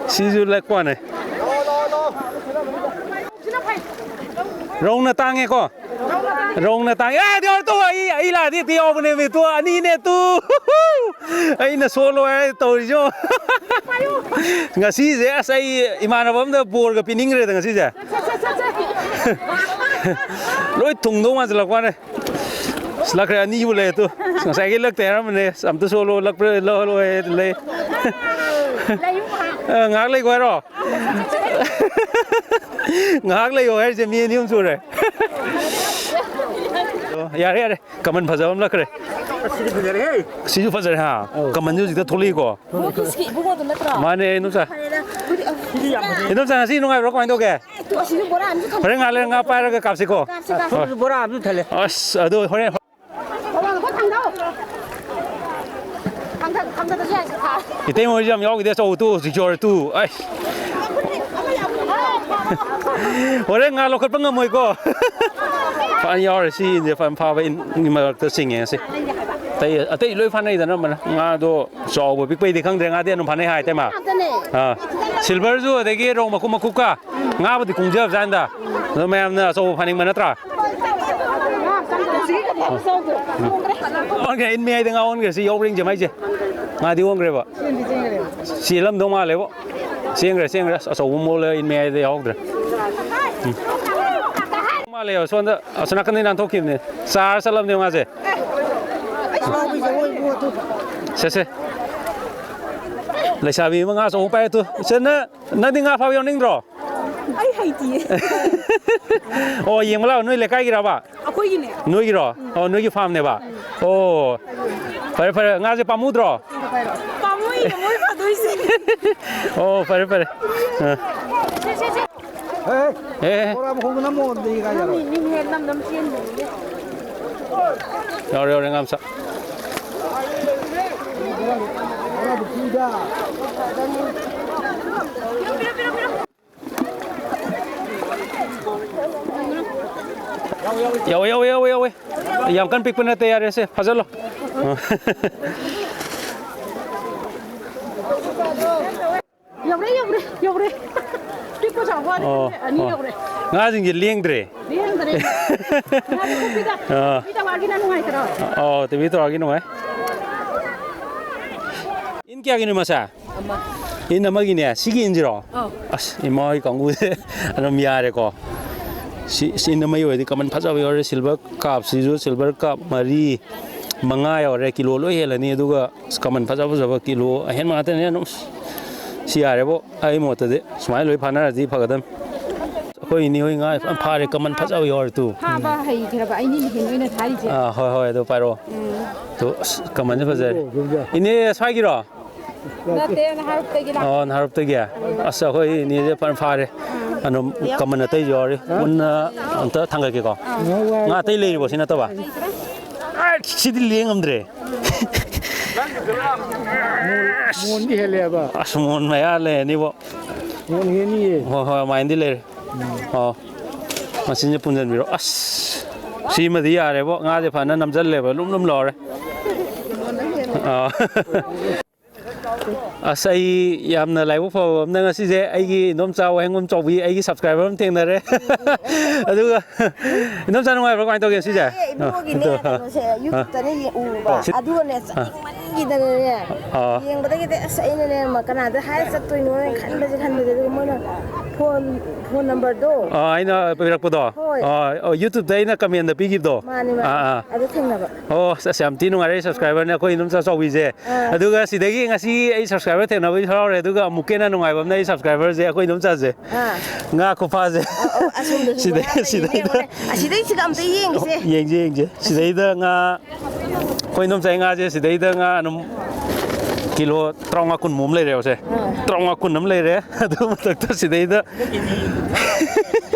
ꯁꯤꯁꯨ ꯂꯛꯄꯅꯦ꯫ ꯔꯧꯅ ꯇꯥꯡꯉꯦꯀꯣ? ꯔꯧꯅ ꯇꯥꯡꯉꯦ꯫ ꯑꯦ, ꯑꯗꯨ ꯇꯧ, ꯑꯩ, ꯑꯩ ꯂꯥꯛꯑꯗꯤ ꯍꯦꯛꯇ ꯌꯥꯎꯕꯅꯦ ꯃꯤ꯫ ꯇꯨ ꯑꯅꯤꯅꯦ ꯇꯨ꯫ ꯑꯩꯅ ꯁꯣꯜꯂꯣ ꯍꯥꯏ ꯇꯧꯔꯤꯁꯤ ꯌꯦꯡꯉꯣ꯫ ꯉꯁꯤꯁꯦ ꯑꯁ ꯑꯩ ꯏꯃꯥꯟꯅꯕ ꯑꯝꯗ ꯕꯣꯔꯒ ꯄꯤꯅꯤꯡꯈ꯭ꯔꯦꯗ ꯉꯁꯤꯁꯦ꯫ ꯂꯣꯏ ꯊꯨꯡꯗꯧ ꯃꯥꯟꯁꯤꯜꯂꯛꯄ ꯋꯥꯅꯦ꯫ ꯑꯁ, ꯂꯛꯈ꯭ꯔꯦ, ꯑꯅꯤꯕꯨ ꯂꯩ꯫ ꯇꯨ ꯉꯁꯥꯏꯒꯤ ꯂꯛꯇꯦ ꯍꯥꯏꯔꯝꯕꯅꯦ꯫ ꯑꯝꯇ ꯁꯣꯜꯂꯣ, ꯂꯛꯄ꯭ꯔꯥ, ꯂꯧꯍꯜꯂꯣ ꯍꯥꯏ ꯂꯩ꯫ ꯑ, ꯉꯥꯏꯍꯥꯛ ꯂꯩꯈꯣ ꯍꯥꯏꯔꯣ? ꯉꯥꯏꯍꯥꯛ ꯂꯩꯌꯣ ꯍꯥꯏꯔꯤꯁꯦ ꯃꯤ ꯑꯅꯤ ꯑꯍꯨꯝ ꯁꯨꯔꯦ꯫ ꯑꯣ, ꯌꯥꯔꯦ, ꯌꯥꯔꯦ꯫ ꯀꯃꯟ ꯐꯖꯕ ꯑꯃ ꯂꯛꯈ꯭ꯔꯦ꯫ ꯑꯁ, ꯁꯤꯗꯤ ꯐꯖꯔꯦꯍꯦ꯫ ꯁꯤꯁꯨ ꯐꯖꯔꯦ ꯍꯥ꯫ ꯑꯧ꯫ ꯀꯃꯟꯁꯨ ꯍꯧꯖꯤꯛꯇ ꯊꯣꯛꯂꯛꯏꯀꯣ꯫ ꯕꯣꯀꯤꯁꯀꯤ ꯏꯕꯨꯡꯉꯣꯗꯨ ꯅꯠꯇ꯭ꯔꯣ? ꯃꯥꯅꯦ, ꯏꯗꯣꯝꯆꯥ꯫ ꯐꯔꯦꯗ꯫ ꯑꯗꯨꯗꯤ, ꯑ, ꯏꯗꯣꯝꯆꯥ, ꯉꯁꯤ ꯅꯨꯡꯉꯥꯏꯕ꯭ꯔꯣ? ꯀꯃꯥꯏꯅ ꯇꯧꯒꯦ? ꯑꯦ, ꯇꯨ, ꯑꯁꯤꯁꯨ ꯕꯣꯔꯥ ꯑꯃꯁꯨ ꯊꯝꯃꯦ꯫ ꯍꯣꯔꯦꯟ ꯉꯥꯏꯍꯥꯛ ꯂꯩꯔꯒ ꯉꯥ ꯄꯥꯏꯔꯒ ꯀꯥꯞꯁꯤꯀꯣ꯫ ꯀꯥꯞꯁꯤ, ꯀꯥꯞꯁꯤ꯫ ꯍꯣꯏ꯫ ꯕꯣꯔꯥ ꯑꯃꯁꯨ ꯊꯜꯂꯦ꯫ ꯑꯁ, ꯑꯗꯨ ꯍꯣꯔꯦꯟ ꯊꯥꯡꯗꯧ꯫ ꯊꯥꯡꯗ-, ꯊꯥꯡꯗꯗꯁꯨ ꯌꯥꯏ, ꯁꯤ ꯊꯥ꯫ ꯏꯇꯩꯃ ꯍꯣꯏꯁꯨ ꯌꯥꯝ ꯌꯥꯎꯈꯤꯗꯦ, ꯑꯆꯧꯕ ꯇꯨ, ꯍꯧꯖꯤꯛ ꯌꯧꯔꯦ ꯇꯨ꯫ ꯑꯩ꯫ ꯍꯣꯔꯦꯟ ꯉꯥ ꯂꯧꯈꯠꯄ ꯉꯝꯃꯣꯏꯀꯣ꯫ ꯐꯅ ꯌꯥꯎꯔꯦ, ꯁꯤ ꯏꯟꯁꯦ ꯐꯅ ꯐꯥꯕ ꯏꯟꯒꯤ ꯃꯔꯛꯇ ꯆꯤꯡꯉꯦ ꯉꯁꯤ꯫ ꯑꯇꯩ, ꯑꯇꯩ ꯂꯣꯏ ꯐꯥꯅꯩꯗꯅ ꯑꯃꯅ꯫ ꯉꯥꯗꯣ ꯆꯥꯎꯕ ꯄꯤꯛꯄꯩꯗꯤ ꯈꯪꯗ꯭ꯔꯦ, ꯉꯥꯗꯤ ꯑꯗꯨꯝ ꯐꯥꯅꯩ ꯍꯥꯏ, ꯏꯇꯩꯃ꯫ ꯉꯥꯛꯇꯅꯦ꯫ ꯑꯥ꯫ ꯁꯤꯜꯚꯔꯁꯨ ꯑꯗꯒꯤ ꯔꯧ ꯃꯀꯨꯞ ꯃꯀꯨꯞꯀ ꯉꯥꯕꯨꯗꯤ ꯀꯨꯡꯖꯕꯖꯥꯠꯅꯤꯗ꯫ ꯑꯗꯣ ꯃꯌꯥꯝꯅ ꯑꯆꯧꯕ ꯐꯥꯅꯤꯡꯕ ꯅꯠꯇ꯭ꯔꯥ? ꯑꯣꯟꯈ꯭ꯔꯦ, ꯏꯟ ꯃꯌꯥꯏꯗ ꯉꯥ ꯑꯣꯟꯈ꯭ꯔꯦ꯫ ꯁꯤ ꯌꯥꯎꯕ꯭ꯔꯥ ꯌꯦꯡꯁꯦ ꯃꯥꯏꯁꯦ꯫ ꯉꯥꯗꯤ ꯑꯣꯟꯈ꯭ꯔꯦꯕ꯫ ꯆꯦꯜꯂꯝꯗꯧ ꯃꯥꯜꯂꯦꯕꯣ꯫ ꯆꯦꯟꯈ꯭ꯔꯦ, ꯆꯦꯟꯈ꯭ꯔꯦ꯫ ꯑꯁ, ꯑꯆꯧꯕ ꯑꯃ ꯑꯣꯜꯂꯦ, ꯏꯟ ꯃꯌꯥꯏꯗ ꯌꯥꯎꯗ꯭ꯔꯦ꯫ ꯎꯝ꯫ ꯃꯥꯜꯂꯦꯕ, ꯁꯣꯝꯗ ꯑꯁꯣꯝ ꯅꯥꯀꯟꯗꯩ ꯅꯥꯟꯊꯣꯛꯈꯤꯕꯅꯦ꯫ ꯆꯥꯔ ꯆꯠꯂꯝꯅꯦꯕ ꯉꯥꯁꯦ꯫ ꯁꯦ, ꯁꯦ꯫ ꯂꯩꯁꯥꯕꯤ ꯑꯃ ꯉꯥ ꯑꯆꯧꯕ ꯄꯥꯏꯔꯦ ꯇꯨ꯫ ꯏꯆꯟꯅ, ꯅꯪꯗꯤ ꯉꯥ ꯐꯥꯕ ꯌꯥꯎꯅꯤꯡꯗ꯭ꯔꯣ? ꯑꯩ ꯍꯩꯇꯤꯌꯦ꯫ ꯑꯣ, ꯌꯦꯡꯕ ꯂꯥꯛꯑꯣ꯫ ꯅꯣꯏ ꯂꯩꯀꯥꯏꯒꯤꯔꯕ? ꯑꯩꯈꯣꯏꯒꯤꯅꯦ꯫ ꯅꯣꯏꯒꯤꯔꯣ? ꯑꯣ, ꯅꯣꯏꯒꯤ ꯐꯥꯝꯅꯦꯕ? ꯑꯣ, ꯐꯔꯦ, ꯐꯔꯦ꯫ ꯉꯥꯁꯦ ꯄꯥꯝꯃꯨꯗ꯭ꯔꯣ? ꯄꯥꯝꯃꯨꯏꯌꯦ, ꯃꯣꯏ ꯐꯥꯗꯣꯏꯁꯦ꯫ ꯑꯣ, ꯐꯔꯦ, ꯐꯔꯦ꯫ ꯑ꯫ ꯁꯦ, ꯁꯦ, ꯁꯦ꯫ ꯑꯦ, ꯑꯦ꯫ ꯕꯣꯔꯥ ꯃꯈꯣꯡꯗꯣ ꯅꯝꯃꯣ, ꯑꯗꯨꯗꯤ ꯀꯥꯏ ꯌꯥꯔꯣꯏ꯫ ꯃꯤ, ꯃꯤ ꯍꯦꯛ ꯅꯝ ꯅꯝ ꯆꯦꯟꯕꯅꯤꯅꯦ꯫ ꯌꯥꯎꯔꯦ, ꯌꯥꯎꯔꯦ, ꯉꯥ ꯃꯆꯥ꯫ ꯌꯥꯎꯋꯦ, ꯌꯥꯎꯋꯦ, ꯌꯥꯎꯋꯦ, ꯌꯥꯎꯋꯦ꯫ ꯌꯥꯝ ꯀꯟꯅ ꯄꯤꯛꯄ ꯅꯠꯇꯦ, ꯌꯥꯔꯦꯁꯦ, ꯐꯥꯖꯜꯂꯣ꯫ ꯌꯧꯔꯦ, ꯌꯧꯔꯦ, ꯌꯧꯔꯦ꯫ ꯄꯤꯛꯄ ꯆꯥꯎꯕ ꯑꯅꯤ ꯑꯣ, ꯑꯅꯤ ꯑꯣ꯫ ꯌꯧꯔꯦ꯫ ꯉꯥꯁꯤꯡꯁꯦ ꯂꯦꯡꯗ꯭ꯔꯦ꯫ ꯂꯦꯡꯗ꯭ꯔꯦ꯫ ꯉꯥꯁꯦ ꯄꯤꯛꯄꯤꯗ, ꯑꯥ꯫ ꯄꯤꯛꯄꯤꯗ ꯋꯥꯒꯤꯅ ꯅꯨꯡꯉꯥꯏꯇ꯭ꯔꯣ? ꯑꯣ, ꯇꯤꯚꯤ ꯇꯧꯔꯒꯤ ꯅꯨꯡꯉꯥꯏ꯫ ꯏꯟ ꯀꯌꯥꯒꯤꯅꯣ ꯃꯁꯦ? ꯑꯃ꯫ ꯏꯟ ꯑꯃꯒꯤꯅꯦ, ꯁꯤꯒꯤ ꯏꯟꯁꯤꯔꯣ? ꯑꯧ꯫ ꯑꯁ, ꯏꯃꯥ ꯍꯣꯏ ꯀꯥꯡꯕꯨꯁꯦ ꯑꯗꯨꯝ ꯌꯥꯔꯦꯀꯣ꯫ ꯁꯤ, ꯁꯤ ꯏꯟ ꯑꯃꯒꯤ ꯑꯣꯏꯔꯗꯤ ꯀꯃꯟ ꯐꯖꯕ ꯌꯥꯎꯔꯦ, ꯁꯤꯜꯚꯔ ꯀꯥꯞꯁꯤꯁꯨ, ꯁꯤꯜꯚꯔ ꯀꯥꯞ ꯃꯔꯤ, ꯃꯉꯥ ꯌꯧꯔꯦ, ꯀꯤꯂꯣ ꯂꯣꯏ ꯍꯦꯜꯂꯅꯤ꯫ ꯑꯗꯨꯒ ꯀꯃꯟ ꯐꯖ ꯐꯖꯕ ꯀꯤꯂꯣ ꯑꯍꯦꯟꯕ ꯉꯥꯛꯇꯅꯦ ꯑꯗꯨꯝ꯫ ꯁꯤ ꯌꯥꯔꯦꯕꯣ, ꯑꯩ ꯃꯣꯠꯇꯗꯤ ꯁꯨꯃꯥꯏꯅ ꯂꯣꯏ ꯐꯥꯅꯔꯗꯤ ꯐꯒꯗꯝ꯫ ꯑꯩꯈꯣꯏ ꯏꯅꯦ ꯍꯣꯏ ꯉꯥ ꯐꯖꯅ ꯐꯥꯔꯦ, ꯀꯃꯟ ꯐꯖꯕ ꯌꯥꯎꯔꯦ ꯇꯨ꯫ ꯐꯥꯕ ꯍꯩꯈ꯭ꯔꯕ ꯑꯩꯅꯤꯅ ꯍꯦꯟꯅ ꯑꯣꯏꯅ ꯊꯥꯔꯤꯁꯦ꯫ ꯑꯥ, ꯍꯣꯏ, ꯍꯣꯏ, ꯑꯗꯨ ꯄꯥꯏꯔꯛꯑꯣ꯫ ꯎꯝ꯫ ꯇꯨ, ꯑꯁ, ꯀꯃꯟꯁꯦ ꯐꯖꯔꯦ꯫ ꯏꯅꯦ, ꯁ꯭ꯋꯥꯏꯒꯤꯔꯣ? ꯅꯠꯇꯦ, ꯅꯍꯥꯔꯨꯞꯇꯒꯤ ꯂꯥꯛꯄ꯫ ꯑꯣ, ꯅꯍꯥꯔꯨꯞꯇꯒꯤ? ꯑꯁ, ꯑꯩꯈꯣꯏ ꯏꯅꯦꯁꯦ ꯐꯖꯅ ꯐꯥꯔꯦ꯫ ꯑꯗꯨꯝ ꯀꯃꯟ ꯑꯇꯩꯁꯨ ꯌꯥꯎꯔꯤ꯫ ꯄꯨꯟꯅ ꯑꯝꯇ ꯊꯥꯡꯒꯠꯀꯦꯀꯣ꯫ ꯉꯥ ꯑꯇꯩ ꯂꯩꯔꯤꯕꯣ, ꯁꯤ ꯅꯠꯇꯕ? ꯑꯁ, ꯁꯤꯗꯤ ꯂꯦꯡꯉꯝꯗ꯭ꯔꯦ꯫ ꯃꯣꯟꯗꯤ ꯍꯦꯜꯂꯦꯕ꯫ ꯑꯁ, ꯃꯣꯟ ꯃꯌꯥ ꯂꯩꯔꯅꯤꯕꯣ꯫ ꯃꯣꯟ ꯍꯦꯟꯅꯤꯌꯦ꯫ ꯍꯣꯏ, ꯍꯣꯏ, ꯑꯗꯨꯃꯥꯏꯅꯗꯤ ꯂꯩꯔꯦ꯫ ꯑꯣ, ꯃꯆꯤꯟꯁꯦ ꯄꯨꯟꯁꯤꯟꯕꯤꯔꯣ꯫ ꯑꯁ, ꯁꯤꯃꯗꯤ ꯌꯥꯔꯦꯕꯣ꯫ ꯉꯥꯁꯦ ꯐꯖꯅ ꯅꯝꯁꯤꯜꯂꯦꯕ, ꯂꯨꯝ ꯂꯨꯝ ꯂꯥꯎꯔꯦ꯫ ꯑꯥ꯫ ꯑꯁ, ꯑꯩ ꯌꯥꯝꯅ ꯂꯥꯏꯕꯛ ꯐꯕ ꯑꯃꯅ, ꯉꯁꯤꯁꯦ ꯑꯩꯒꯤ ꯏꯗꯣꯝꯆꯥ ꯋꯥꯍꯦꯡꯕꯝ ꯆꯥꯎꯕꯤ, ꯑꯩꯒꯤ subscriber ꯑꯃ ꯊꯦꯡꯅꯔꯦ꯫ ꯑꯗꯨꯒ, ꯏꯗꯣꯝꯆꯥ, ꯅꯨꯡꯉꯥꯏꯕ꯭ꯔꯣ? ꯀꯃꯥꯏꯅ ꯇꯧꯒꯦ ꯉꯁꯤꯁꯦ? ꯏꯕꯨꯡꯉꯣꯒꯤꯅꯦ, ꯑꯥ, ꯀꯩꯅꯣꯁꯦ, ꯑꯥ, YouTube-ꯇꯅꯦ ꯌꯦ-, ꯎꯕ꯫ ꯑꯥ, ꯁꯤ-, ꯑꯗꯨꯒꯅꯦ, ꯑꯥ, ꯆꯠꯅꯤꯡꯃꯟ- ꯀꯤꯗꯅꯅꯦ꯫ ꯑꯥ꯫ ꯌꯦꯡꯕꯗꯒꯤꯗꯤ ꯑꯁ ꯑꯩꯅꯅꯦ ꯃ-, ꯀꯅꯥꯗ ꯍꯥꯏꯔ ꯆꯠꯇꯣꯏꯅꯣ ꯍꯥꯏꯅ ꯈꯟꯕꯁꯦ ꯈꯟꯕꯁꯦ, ꯑꯗꯨꯒ ꯃꯣꯏꯅ ꯐꯣꯟ, ꯐꯣꯟ ꯅꯝꯕꯔꯗꯣ꯫ ꯑꯥ, ꯑꯩꯅ ꯄꯤꯔꯛꯄꯗꯣ? ꯍꯣꯏ꯫ ꯑꯥ, ꯑꯣ, YouTube-ꯇ ꯑꯩꯅ comment-ꯗ ꯄꯤꯈꯤꯕꯗꯣ? ꯃꯥꯅꯦ, ꯃꯥꯅꯦ꯫ ꯑꯥ, ꯑꯥ꯫ ꯑꯗꯨ ꯊꯦꯡꯅꯕ꯫ ꯑꯣ, ꯑꯁ, ꯑꯁ, ꯌꯥꯝ ꯊꯤ ꯅꯨꯡꯉꯥꯏꯔꯦ, subscriber-ꯅꯦ ꯑꯩꯈꯣꯏ ꯏꯗꯣꯝꯆꯥ ꯆꯥꯎꯕꯤꯁꯦ꯫ ꯑꯥ꯫ ꯑꯗꯨꯒ ꯁꯤꯗꯒꯤ ꯉꯁꯤ ꯑꯩ subscriber ꯊꯦꯡꯅꯕꯒꯤ ꯍꯔꯥꯎꯔꯦ, ꯑꯗꯨꯒ ꯑꯃꯨꯛꯀ ꯍꯦꯟꯅ ꯅꯨꯡꯉꯥꯏꯕ ꯑꯃꯅ ꯑꯩ subscriber-ꯁꯦ ꯑꯩꯈꯣꯏ ꯏꯗꯣꯝꯆꯥꯁꯦ꯫ ꯑꯥ꯫ ꯉꯥ ꯈꯨꯐꯥꯁꯦ꯫ ꯑꯧ, ꯑꯧ, ꯑꯁꯣꯝꯗꯁꯨ ꯁꯤꯗꯩ-, ꯕꯣꯔꯥ ꯂꯩ, ꯁꯤꯗꯩꯗ꯫ ꯌꯦꯡꯉꯨꯅꯦ꯫ ꯑꯁꯤꯗꯩꯁꯤꯒ ꯑꯝꯇ ꯌꯦꯡꯈꯤꯁꯦ꯫ ꯌꯦꯡꯁꯦ, ꯌꯦꯡꯁꯦ꯫ ꯁꯤꯗꯩꯗ ꯉꯥ ꯑꯩꯈꯣꯏ ꯏꯗꯣꯝꯆꯥꯒꯤ ꯉꯥꯁꯦ ꯁꯤꯗꯩꯗ ꯉꯥ ꯑꯗꯨꯝ ꯀꯤꯂꯣ ꯇꯔꯥꯃꯉꯥ ꯀꯨꯟꯃꯨꯛ ꯑꯃ ꯂꯩꯔꯦꯕꯁꯦ꯫ ꯑꯥ꯫ ꯇꯔꯥꯃꯉꯥ ꯀꯨꯟ ꯑꯃ ꯂꯩꯔꯦ꯫ ꯑꯗꯨ ꯃꯊꯛꯇ ꯁꯤꯗꯩꯗ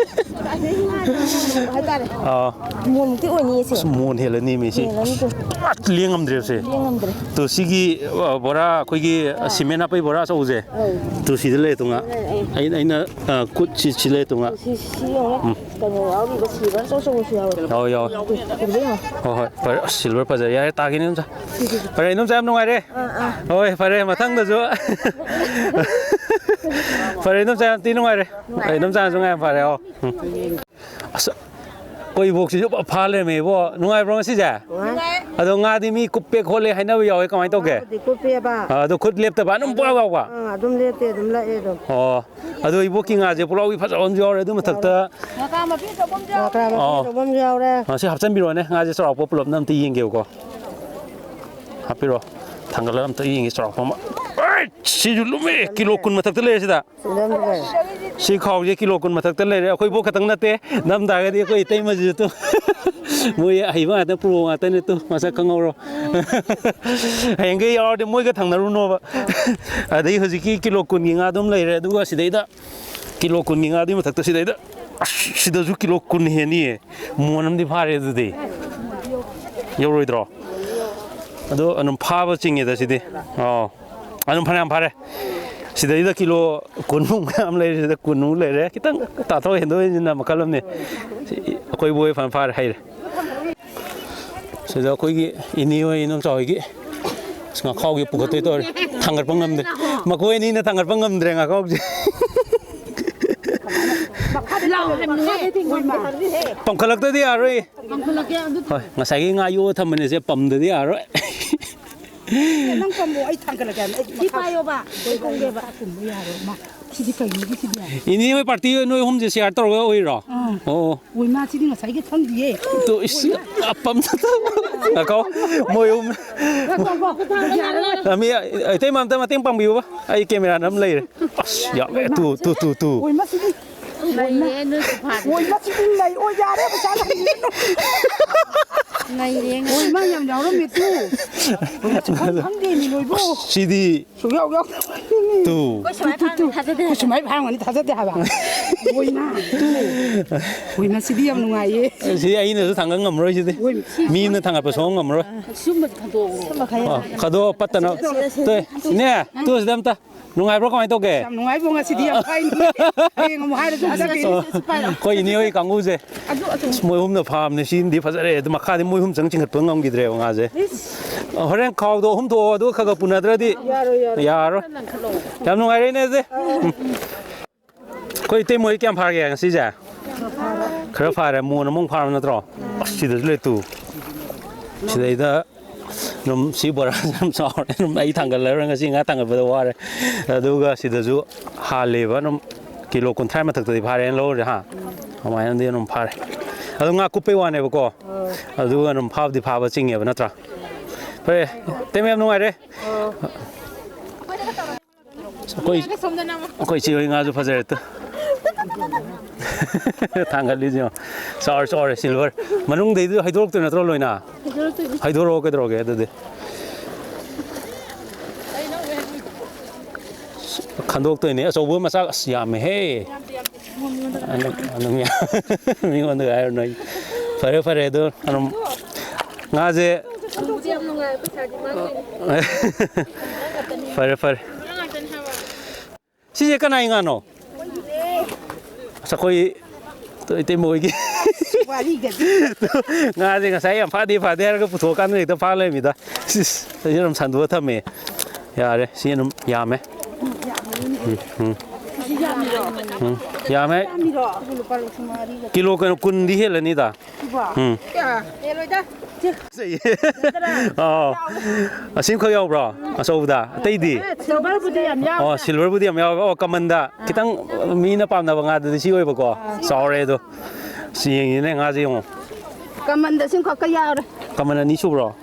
ꯍꯥꯏꯇꯥꯔꯦ꯫ ꯑꯥ꯫ ꯃꯣꯟꯃꯨꯛꯇꯤ ꯑꯣꯏꯅꯤꯌꯦ ꯁꯦ꯫ ꯑꯁ, ꯃꯣꯟ ꯍꯦꯜꯂꯅꯤ ꯃꯤ ꯁꯤ꯫ ꯍꯦꯜꯂꯅꯤ ꯇꯨ꯫ ꯑꯁ, ꯂꯦꯡꯉꯝꯗ꯭ꯔꯦꯕꯁꯦ꯫ ꯂꯦꯡꯉꯝꯗ꯭ꯔꯦ꯫ ꯇꯨ ꯁꯤꯒꯤ, ꯑ, ꯕꯣꯔꯥ ꯑꯩꯈꯣꯏꯒꯤ ꯑꯥ꯫ ꯁꯤꯃꯦꯟ ꯍꯥꯞꯄꯩ ꯕꯣꯔꯥ ꯑꯆꯧꯕꯁꯦ꯫ ꯑꯧ꯫ ꯇꯨ ꯁꯤꯗ ꯂꯩ ꯇꯨ ꯉꯥ꯫ ꯑꯩ, ꯑꯩꯅ, ꯑ, ꯈꯨꯠ ꯁꯤ, ꯁꯤ ꯂꯩ ꯇꯨ ꯉꯥ꯫ ꯁꯤ, ꯁꯤ ꯌꯦꯡꯉꯨꯅꯦ꯫ ꯎꯝ꯫ ꯀꯩꯅꯣ ꯌꯥꯎꯔꯤꯕ, silver ꯑꯆꯧ ꯑꯆꯧꯕꯁꯨ ꯌꯥꯎꯋꯦ꯫ ꯌꯥꯎꯋꯦ, ꯌꯥꯎꯋꯦ꯫ ꯎꯝ, ꯎꯝ, ꯎꯝ꯫ ꯍꯣꯏ, ꯍꯣꯏ꯫ ꯑꯁ, silver ꯐꯖꯔꯦ꯫ ꯌꯥꯔꯦ, ꯇꯥꯒꯦꯅꯦ, ꯏꯗꯣꯝꯆꯥ꯫ ꯐꯔꯦ, ꯏꯗꯣꯝꯆꯥ, ꯌꯥꯝ ꯅꯨꯡꯉꯥꯏꯔꯦ꯫ ꯑꯥ, ꯑꯥ꯫ ꯍꯣꯏ, ꯐꯔꯦ, ꯃꯊꯪꯗꯁꯨ꯫ ꯐꯔꯦ, ꯏꯗꯣꯝꯆꯥ, ꯌꯥꯝ ꯊꯤ ꯅꯨꯡꯉꯥꯏꯔꯦ꯫ ꯅꯨꯡꯉꯥꯏꯔꯦ꯫ ꯏꯗꯣꯝꯆꯥꯁꯨ ꯉꯥ ꯌꯥꯝ ꯐꯔꯦ꯫ ꯑꯣ꯫ ꯎꯝ꯫ ꯑꯁ, ꯑꯩꯈꯣꯏ ꯏꯕꯣꯛꯁꯤꯁꯨ ꯐꯥ ꯂꯩꯔꯝꯃꯦ, ꯏꯕꯣ꯫ ꯅꯨꯡꯉꯥꯏꯕ꯭ꯔꯣ ꯉꯁꯤꯁꯦ? ꯅꯨꯡꯉꯥꯏ꯫ ꯑꯗꯣ ꯉꯥꯗꯤ ꯃꯤ ꯀꯨꯞꯄꯦ ꯈꯣꯠꯂꯦ ꯍꯥꯏꯅꯕ ꯌꯥꯎꯋꯦ, ꯀꯃꯥꯏꯅ ꯇꯧꯒꯦ? ꯉꯥꯕꯨꯗꯤ ꯀꯨꯞꯄꯦꯕ꯫ ꯑꯥ, ꯑꯗꯣ ꯈꯨꯠ ꯂꯦꯞꯇꯕ ꯑꯗꯨꯝ ꯄꯨꯂꯥꯎ ꯂꯥꯎꯕ? ꯑꯥ, ꯑꯗꯨꯝ ꯂꯦꯞꯇꯦ, ꯑꯗꯨꯝ ꯂꯥꯛꯑꯦ ꯑꯗꯨꯝ꯫ ꯑꯣ, ꯑꯗꯣ ꯏꯕꯣꯛꯀꯤ ꯉꯥꯁꯦ ꯄꯨꯂꯥꯎꯕꯤ ꯐꯖꯕ ꯑꯃꯁꯨ ꯌꯥꯎꯔꯦ, ꯑꯗꯨ ꯃꯊꯛꯇ ꯉꯀ꯭ꯔꯥ ꯃꯄꯤ ꯑꯆꯧꯕ ꯑꯃꯁꯨ ꯌꯥꯎꯔꯦ꯫ ꯉꯀ꯭ꯔꯥ ꯃꯄꯤ ꯑꯣ꯫ ꯑꯆꯧꯕ ꯑꯃꯁꯨ ꯌꯥꯎꯔꯦ꯫ ꯑꯥ, ꯁꯤ ꯍꯥꯞꯆꯤꯟꯕꯤꯔꯣꯅꯦ, ꯉꯥꯁꯦ ꯆꯥꯎꯔꯥꯛꯄ ꯄꯨꯂꯞꯅ ꯑꯝꯇ ꯌꯦꯡꯒꯦꯕꯀꯣ꯫ ꯍꯥꯞꯄꯤꯔꯣ, ꯊꯥꯡꯒꯠꯂꯒ ꯑꯝꯇ ꯌꯦꯡꯒꯦ, ꯆꯥꯎꯔꯥꯛꯄ ꯑꯃ꯫ ꯑꯩ, ꯁꯤꯁꯨ ꯂꯨꯝꯃꯦ, ꯀꯤꯂꯣ ꯀꯨꯟ ꯃꯊꯛꯇ ꯂꯩꯔꯦ ꯁꯤꯗ꯫ ꯁꯤ ꯈꯥꯎꯁꯦ ꯀꯤꯂꯣ ꯀꯨꯟ ꯃꯊꯛꯇ ꯂꯩꯔꯦ꯫ ꯑꯩꯈꯣꯏ ꯏꯕꯣꯛ ꯈꯛꯇꯪ ꯅꯠꯇꯦ, ꯅꯝ ꯇꯥꯔꯒꯗꯤ ꯑꯩꯈꯣꯏ ꯏꯇꯩꯃꯁꯤꯁꯨ ꯇꯨ꯫ ꯃꯣꯏ ꯑꯍꯩꯕ ꯉꯥꯛꯇ, ꯄ꯭ꯔꯣ ꯉꯥꯛꯇꯅꯦ ꯇꯨ, ꯃꯁꯛ ꯈꯪꯍꯧꯔꯣ꯫ ꯍꯌꯦꯡꯈꯩ ꯌꯥꯎꯔꯗꯤ ꯃꯣꯏꯒ ꯊꯪꯅꯔꯨꯅꯣꯕ꯫ ꯑꯗꯩ ꯍꯧꯖꯤꯛꯀꯤ ꯀꯤꯂꯣ ꯀꯨꯟꯒꯤ ꯉꯥꯗꯨꯝ ꯂꯩꯔꯦ, ꯑꯗꯨꯒ ꯁꯤꯗꯩꯗ ꯀꯤꯂꯣ ꯀꯨꯟꯒꯤ ꯉꯥꯗꯨꯒꯤ ꯃꯊꯛꯇ ꯁꯤꯗꯩꯗ, ꯑꯁ, ꯁꯤꯗꯁꯨ ꯀꯤꯂꯣ ꯀꯨꯟ ꯍꯦꯟꯅꯤꯌꯦ꯫ ꯃꯣꯟ ꯑꯃꯗꯤ ꯐꯥꯔꯦ ꯑꯗꯨꯗꯤ꯫ ꯌꯧꯔꯣꯏꯗ꯭ꯔꯣ? ꯑꯗꯣ ꯑꯗꯨꯝ ꯐꯥꯕ ꯆꯤꯡꯉꯦꯗ ꯁꯤꯗꯤ꯫ ꯑꯣ꯫ ꯑꯗꯨꯝ ꯐꯅꯌꯥꯝ ꯐꯥꯔꯦ꯫ ꯁꯤꯗꯩꯗ ꯀꯤꯂꯣ ꯀꯨꯟꯃꯨꯛ ꯃꯌꯥꯝ ꯂꯩꯔꯦ, ꯁꯤꯗ ꯀꯨꯟꯃꯨꯛ ꯂꯩꯔꯦ꯫ ꯈꯤꯇꯪ ꯇꯥꯊꯣꯛ ꯍꯦꯟꯗꯣꯛ ꯍꯦꯟꯖꯤꯟꯅ ꯃꯈꯜ ꯑꯃꯅꯤ꯫ ꯁꯤ ꯑꯩꯈꯣꯏ ꯕꯣꯏ ꯐꯅ ꯐꯥꯔꯦ, ꯍꯩꯔꯦ꯫ ꯁꯤꯗ ꯑꯩꯈꯣꯏꯒꯤ ꯏꯅꯦ ꯍꯣꯏ, ꯏꯅꯝꯆꯥ ꯍꯣꯏꯒꯤ ꯉꯥꯈꯥꯎꯒꯤ ꯄꯨꯈꯠꯇꯣꯏ ꯇꯧꯔꯤ꯫ ꯊꯥꯡꯒꯠꯄ ꯉꯝꯗꯦ꯫ ꯃꯈꯣꯏ ꯑꯅꯤꯅ ꯊꯥꯡꯒꯠꯄ ꯉꯝꯗ꯭ꯔꯦ ꯉꯥꯈꯥꯎꯁꯦ꯫ ꯄꯝꯈꯠꯂꯛꯇꯗꯤ ꯌꯥꯔꯣꯏ꯫ ꯍꯣꯏ, ꯉꯁꯥꯏꯒꯤ ꯉꯥ ꯌꯣꯛꯑ ꯊꯝꯕꯅꯦ, ꯁꯦ ꯄꯝꯗꯗꯤ ꯌꯥꯔꯣꯏ꯫ ꯅꯪ ꯄꯥꯝꯃꯣ, ꯑꯩ ꯊꯥꯡꯒꯠꯂꯛꯀꯦ ꯍꯥꯏꯕꯅꯦ꯫ ꯑꯩ ꯁꯤ ꯃꯈꯥ ꯄꯥꯏꯌꯣꯕ꯫ ꯑꯩ ꯀꯨꯝꯒꯦꯕ꯫ ꯁꯤꯗꯤ ꯀꯩꯅꯣꯒꯤ ꯁꯤꯗꯤ? ꯏꯅꯦ ꯍꯣꯏ ꯄꯥꯔꯇꯤ ꯅꯣꯏ ꯑꯍꯨꯝꯁꯦ ꯁꯤꯌꯥꯔ ꯇꯧꯔꯒ ꯑꯣꯏꯔꯣ? ꯑꯥ꯫ ꯑꯣ꯫ ꯑꯣꯏ, ꯃꯥ ꯁꯤꯗꯤ ꯉꯁꯥꯏꯒꯤ ꯈꯪꯗꯤꯌꯦ꯫ ꯇꯨ, ꯏꯁ, ꯑꯄꯝ ꯉꯥꯏꯈꯣ, ꯃꯣꯏ ꯑꯍꯨꯝ꯫ ꯉꯥꯏꯈꯣ, ꯉꯥꯏꯈꯣ, ꯌꯥꯔꯔꯣꯏ꯫ ꯑ, ꯃꯤ, ꯏꯇꯩꯃ ꯑꯝꯇ ꯃꯇꯦꯡ ꯄꯥꯡꯕꯤꯌꯨꯕ꯫ ꯑꯩ ꯀꯦꯃꯦꯔꯥꯅ ꯑꯃ ꯂꯩꯔꯦ꯫ ꯑꯁ, ꯌꯥꯝꯃꯦ꯫ Two, two, two, two. ꯑꯣꯏ, ꯃꯁꯤꯗꯤ꯫ ꯂꯩꯔꯦ, ꯅꯣꯏ ꯁꯣꯐꯥꯗꯨꯗ꯫ ꯑꯣꯏ, ꯃꯁꯤꯗꯤ ꯂꯩ꯫ ꯑꯣꯏ, ꯌꯥꯔꯦ, ꯄꯩꯁꯥ ꯂꯩꯔꯦ꯫ ꯂꯩꯔꯦ꯫ ꯑꯣꯏ, ꯃꯥ ꯌꯥꯝ ꯌꯥꯎꯔꯝꯃꯦ, ꯇꯨ꯫ ꯈꯪꯗꯦꯃꯤ, ꯂꯣꯏꯕꯣ꯫ ꯁꯤꯗꯤ ꯁꯨꯛꯌꯥꯎ ꯌꯥꯎꯗꯕ꯫ ꯇꯨ꯫ ꯑꯩꯈꯣꯏ ꯁꯨꯃꯥꯏꯅ ꯐꯥꯔꯝꯒꯅꯤ ꯊꯥꯖꯗꯦ꯫ ꯑꯩꯈꯣꯏ ꯁꯨꯃꯥꯏꯅ ꯐꯥꯔꯝꯒꯅꯤ ꯊꯥꯖꯗꯦ ꯍꯥꯏꯕ꯫ ꯑꯣꯏꯃ꯫ ꯇꯨ꯫ ꯑꯣꯏꯃ ꯁꯤꯗꯤ ꯌꯥꯝ ꯅꯨꯡꯉꯥꯏꯌꯦ꯫ ꯁꯤꯗꯤ ꯑꯩꯅꯁꯨ ꯊꯥꯡꯒꯠ ꯉꯝꯃꯔꯣꯏ ꯁꯤꯗꯤ꯫ ꯑꯣꯏꯃ꯫ ꯃꯤꯅ ꯊꯥꯡꯒꯠꯄ ꯁꯨꯡꯉꯝ ꯉꯝꯃꯔꯣꯏ꯫ ꯁꯨꯝꯕꯗꯤ ꯈꯟꯗꯣꯛꯑꯣ꯫ ꯁꯨꯝꯕ ꯈꯔ ꯑꯣ, ꯌꯥꯗ꯭ꯔꯥ? ꯈꯗꯣ ꯄꯠꯇꯅ꯫ ꯁꯤꯗ, ꯁꯤꯗ꯫ ꯇꯨ, ꯏꯅꯦ, ꯇꯨ ꯁꯤꯗ ꯑꯝꯇ꯫ ꯅꯨꯡꯉꯥꯏꯕ꯭ꯔꯣ ꯀꯃꯥꯏꯅ ꯇꯧꯒꯦ? ꯌꯥꯝ ꯅꯨꯡꯉꯥꯏꯕꯣ ꯉꯁꯤꯗꯤ ꯌꯥꯝ ꯐꯥꯏꯅꯤ꯫ ꯍꯌꯦꯡ ꯑꯃꯨꯛ ꯍꯥꯏꯔꯁꯨ ꯍꯟꯗꯛꯀꯤ꯫ ꯑꯣ, ꯑꯩꯈꯣꯏ ꯏꯅꯦ ꯍꯣꯏ ꯀꯥꯡꯕꯨꯁꯦ꯫ ꯑꯗꯨ, ꯑꯗꯨ꯫ ꯑꯁ, ꯃꯣꯏ ꯑꯍꯨꯝꯅ ꯐꯥꯕꯅꯦ꯫ ꯁꯤꯃꯗꯤ ꯐꯖꯔꯦ꯫ ꯑꯗꯨ ꯃꯈꯥꯗꯤ ꯃꯣꯏ ꯑꯍꯨꯝ ꯆꯪ ꯆꯤꯡꯈꯠꯄ ꯉꯝꯈꯤꯗ꯭ꯔꯦꯕ ꯉꯥꯁꯦ꯫ ꯏꯁ꯫ ꯍꯣꯔꯦꯟ ꯈꯥꯎꯗꯣ ꯑꯍꯨꯝ ꯊꯣꯛꯑꯣ, ꯑꯗꯨꯒ ꯈꯔ ꯈꯔ ꯄꯨꯅꯗ꯭ꯔꯗꯤ ꯌꯥꯔꯣꯏ, ꯌꯥꯔꯣꯏ꯫ ꯌꯥꯔꯔꯣꯏ꯫ ꯌꯥꯝ ꯅꯨꯡꯉꯥꯏꯔꯦꯅꯦ ꯑꯗꯨꯗꯤ꯫ ꯎꯝ꯫ ꯑꯩꯈꯣꯏ ꯏꯇꯩ ꯃꯣꯏ ꯀꯌꯥꯝ ꯐꯥꯔꯒꯦ ꯉꯁꯤꯁꯦ? ꯈꯔ ꯐꯥꯔꯦ꯫ ꯃꯣꯟ ꯑꯃꯨꯛ ꯐꯥꯔꯕ ꯅꯠꯇ꯭ꯔꯣ? ꯑꯁ, ꯁꯤꯗꯁꯨ ꯂꯩ ꯇꯨ꯫ ꯁꯤꯗꯩꯗ ꯑꯗꯨꯝ ꯁꯤ ꯕꯣꯔꯥꯁꯦ ꯌꯥꯝ ꯆꯥꯎꯔꯦ꯫ ꯑꯗꯨꯝ ꯑꯩ ꯊꯥꯡꯒꯠꯂꯔꯣꯏ, ꯉꯁꯤ ꯉꯥ ꯊꯥꯡꯒꯠꯄꯗ ꯋꯥꯔꯦ꯫ ꯑꯗꯨꯒ ꯁꯤꯗꯁꯨ ꯍꯥꯜꯂꯦꯕ꯫ ꯑꯗꯨꯝ ꯀꯤꯂꯣ ꯀꯨꯟꯊ꯭ꯔꯥ ꯃꯊꯛꯇꯗꯤ ꯐꯥꯔꯦꯅ ꯂꯧꯔꯦ, ꯍꯥ? ꯑꯗꯨꯃꯥꯏꯅꯗꯤ ꯑꯗꯨꯝ ꯐꯥꯔꯦ꯫ ꯑꯗꯨ ꯉꯥ ꯀꯨꯞꯄꯩ ꯋꯥꯅꯦꯕꯀꯣ꯫ ꯑꯗꯨꯒ ꯑꯗꯨꯝ ꯐꯥꯕꯗꯤ ꯐꯥꯕ ꯆꯤꯡꯉꯦꯕ ꯅꯠꯇ꯭ꯔꯥ? ꯐꯔꯦ꯫ ꯏꯇꯩꯃ ꯌꯥꯝ ꯅꯨꯡꯉꯥꯏꯔꯦ꯫ ꯑꯩꯈꯣꯏ, ꯑꯩꯈꯣꯏ ꯏꯆꯦ ꯍꯣꯏ ꯉꯥꯁꯨ ꯐꯖꯔꯦ ꯇꯨ꯫ ꯊꯥꯡꯒꯠꯂꯤꯁꯦ ꯌꯦꯡꯉꯣ꯫ ꯆꯥꯎꯔꯦ, ꯆꯥꯎꯔꯦ, ꯁꯤꯜꯚꯔ꯫ ꯃꯅꯨꯡꯗꯩꯗꯨ ꯍꯩꯗꯣꯔꯛꯇꯣꯏ ꯅꯠꯇ꯭ꯔꯣ ꯂꯣꯏꯅ? ꯍꯩꯗꯣꯔꯛꯇꯣꯏꯅꯤ꯫ ꯍꯩꯗꯣꯔꯛꯑꯣ ꯀꯩꯗꯧꯔꯒꯦ ꯑꯗꯨꯗꯤ꯫ ꯈꯟꯗꯣꯛꯇꯣꯏꯅꯦ꯫ ꯑꯆꯧꯕ ꯃꯆꯥ ꯑꯁ ꯌꯥꯝꯃꯦꯍꯦ꯫ ꯌꯥꯝꯗꯦ, ꯌꯥꯝꯗꯦ꯫ ꯑꯗꯨꯝ, ꯑꯗꯨꯝ ꯌꯥ-, ꯃꯤꯉꯣꯟꯗ ꯍꯥꯏꯔꯨꯅꯨ ꯑꯩ꯫ ꯐꯔꯦ, ꯐꯔꯦ, ꯑꯗꯨ ꯑꯗꯨꯝ ꯉꯥꯁꯦ꯫ ꯈꯟꯗꯣꯛꯄꯗꯤ ꯌꯥꯝ ꯅꯨꯡꯉꯥꯏ, ꯄꯩꯁꯥꯗꯤ ꯃꯥꯡꯗꯣꯏꯅꯤ꯫ ꯐꯔꯦ, ꯐꯔꯦ꯫ ꯁꯤꯁꯦ ꯀꯅꯥꯏ ꯉꯥꯅꯣ? ꯑꯁ, ꯑꯩꯈꯣꯏ ꯏꯇꯩꯃ ꯍꯣꯏꯒꯤ꯫ ꯋꯥꯔꯤꯒꯗꯤ꯫ ꯉꯥꯁꯦ ꯉꯁꯥꯏ ꯌꯥꯝ ꯐꯥꯗꯦ, ꯐꯥꯗꯦ ꯍꯥꯏꯔꯒ ꯄꯨꯊꯣꯛꯑꯀꯥꯟꯗ ꯍꯦꯛꯇ ꯐꯥ ꯂꯩꯔꯝꯃꯤꯗ꯫ ꯁꯤꯁ, ꯑꯩꯁꯨ ꯑꯗꯨꯝ ꯁꯟꯗꯣꯛꯑ ꯊꯝꯃꯦ꯫ ꯌꯥꯔꯦ, ꯁꯤ ꯑꯗꯨꯝ ꯌꯥꯝꯃꯦ꯫ ꯎꯝ, ꯎꯝ꯫ ꯎꯝ, ꯌꯥꯝꯃꯦ꯫ ꯀꯤꯂꯣ ꯀꯩꯅꯣ ꯀꯨꯟꯗꯤ ꯍꯦꯜꯂꯅꯤꯗ꯫ ꯎꯝ꯫ ꯑꯥꯎ꯫ ꯑꯁꯤꯃꯈꯛ ꯌꯥꯎꯕ꯭ꯔꯣ? ꯑꯆꯧꯕꯗ꯫ ꯑꯇꯩꯗꯤ? ꯁꯤꯜꯚꯔꯕꯨꯗꯤ ꯌꯥꯝ ꯌꯥꯎꯗꯦ꯫ ꯑꯣ, ꯁꯤꯜꯚꯔꯕꯨꯗꯤ ꯌꯥꯝ ꯌꯥꯎꯋꯦ꯫ ꯑꯣ, ꯀꯃꯟꯗ꯫ ꯈꯤꯇꯪ ꯃꯤꯅ ꯄꯥꯝꯅꯕ ꯉꯥꯗꯨꯗꯤ ꯁꯤ ꯑꯣꯏꯕꯀꯣ꯫ ꯆꯥꯎꯔꯦ ꯑꯗꯣ꯫ ꯁꯤ ꯌꯦꯡꯉꯤꯅꯦ ꯉꯥꯁꯦ ꯌꯦꯡꯉꯣ꯫ ꯀꯃꯟꯗ ꯁꯤꯃꯈꯛꯀ ꯌꯥꯎꯔꯦ꯫ ꯀꯃꯟ ꯑꯅꯤ ꯁꯨꯕ꯭ꯔꯣ?